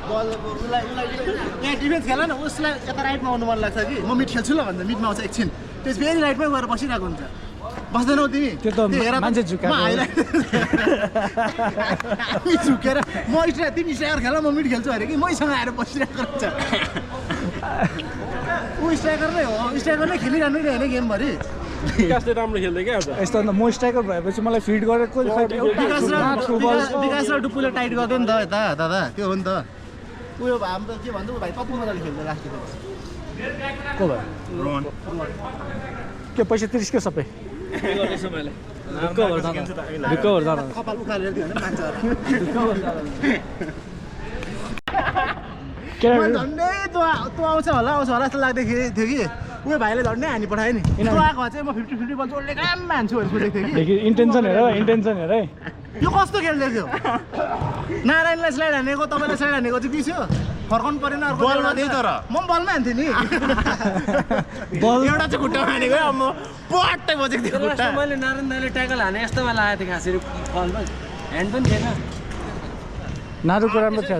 बल उसलाई यहाँ डिफेन्स खेल न उसलाई यता राइटमा आउनु मन लाग्छ कि म मिड खेल्छु ल भन्छ मिडमा आउँछ एकछिन त्यस फेरि राइटमै गएर बसिरहेको हुन्छ बस्दैनौ तिमी त्यो त मान्छे झुकाएको हामी झुकेर म स्ट्राइकर तिमी स्ट्राइकर खेल म मिड खेल्छु अरे कि मैसँग आएर बसिरहेको हुन्छ ऊ स्ट्राइकर नै हो स्ट्राइकर नै खेलिरहनु नि होइन गेमभरि विकासले राम्रो खेल्दै क्या एउटा यस्तो अन्त म स्ट्राइकर भएपछि मलाई फिड गरेको विकास र डुप्पुले टाइट गर्दै नि त यता दादा त्यो हो नि त उयो हाम्रो के भन्छ भाइ कति मजाले खेल्छ लास्ट को भयो के पैसा तिर्स्क्यो सबै कपाल उखालेर दियो भने मान्छ झन्डै तँ आउँछ होला जस्तो लाग्दाखेरि थियो कि उयो भाइले झन्डै हानी पठायो नि तँ आएको चाहिँ म 50-50 बल जोड्ने काम हान्छु भनेर सोचेको थिएँ कि इन्टेन्सन हेर है यो कस्तो खेल्दै थियो नारायणलाई स्लाइड हानेको तपाईँलाई स्लाइड हानेको चाहिँ बिस्यो फर्काउनु परेन अर्को बलमा त्यही तर म पनि बलमै हान्थेँ नि बल एउटा चाहिँ खुट्टामा हानेको अब म पट्टै बजेको थियो खुट्टा मैले नारायण दाइले ट्याकल हाने यस्तोमा लागेको थिएँ खासरी बलमा ह्यान्ड पनि थिएन नारुको राम्रो थियो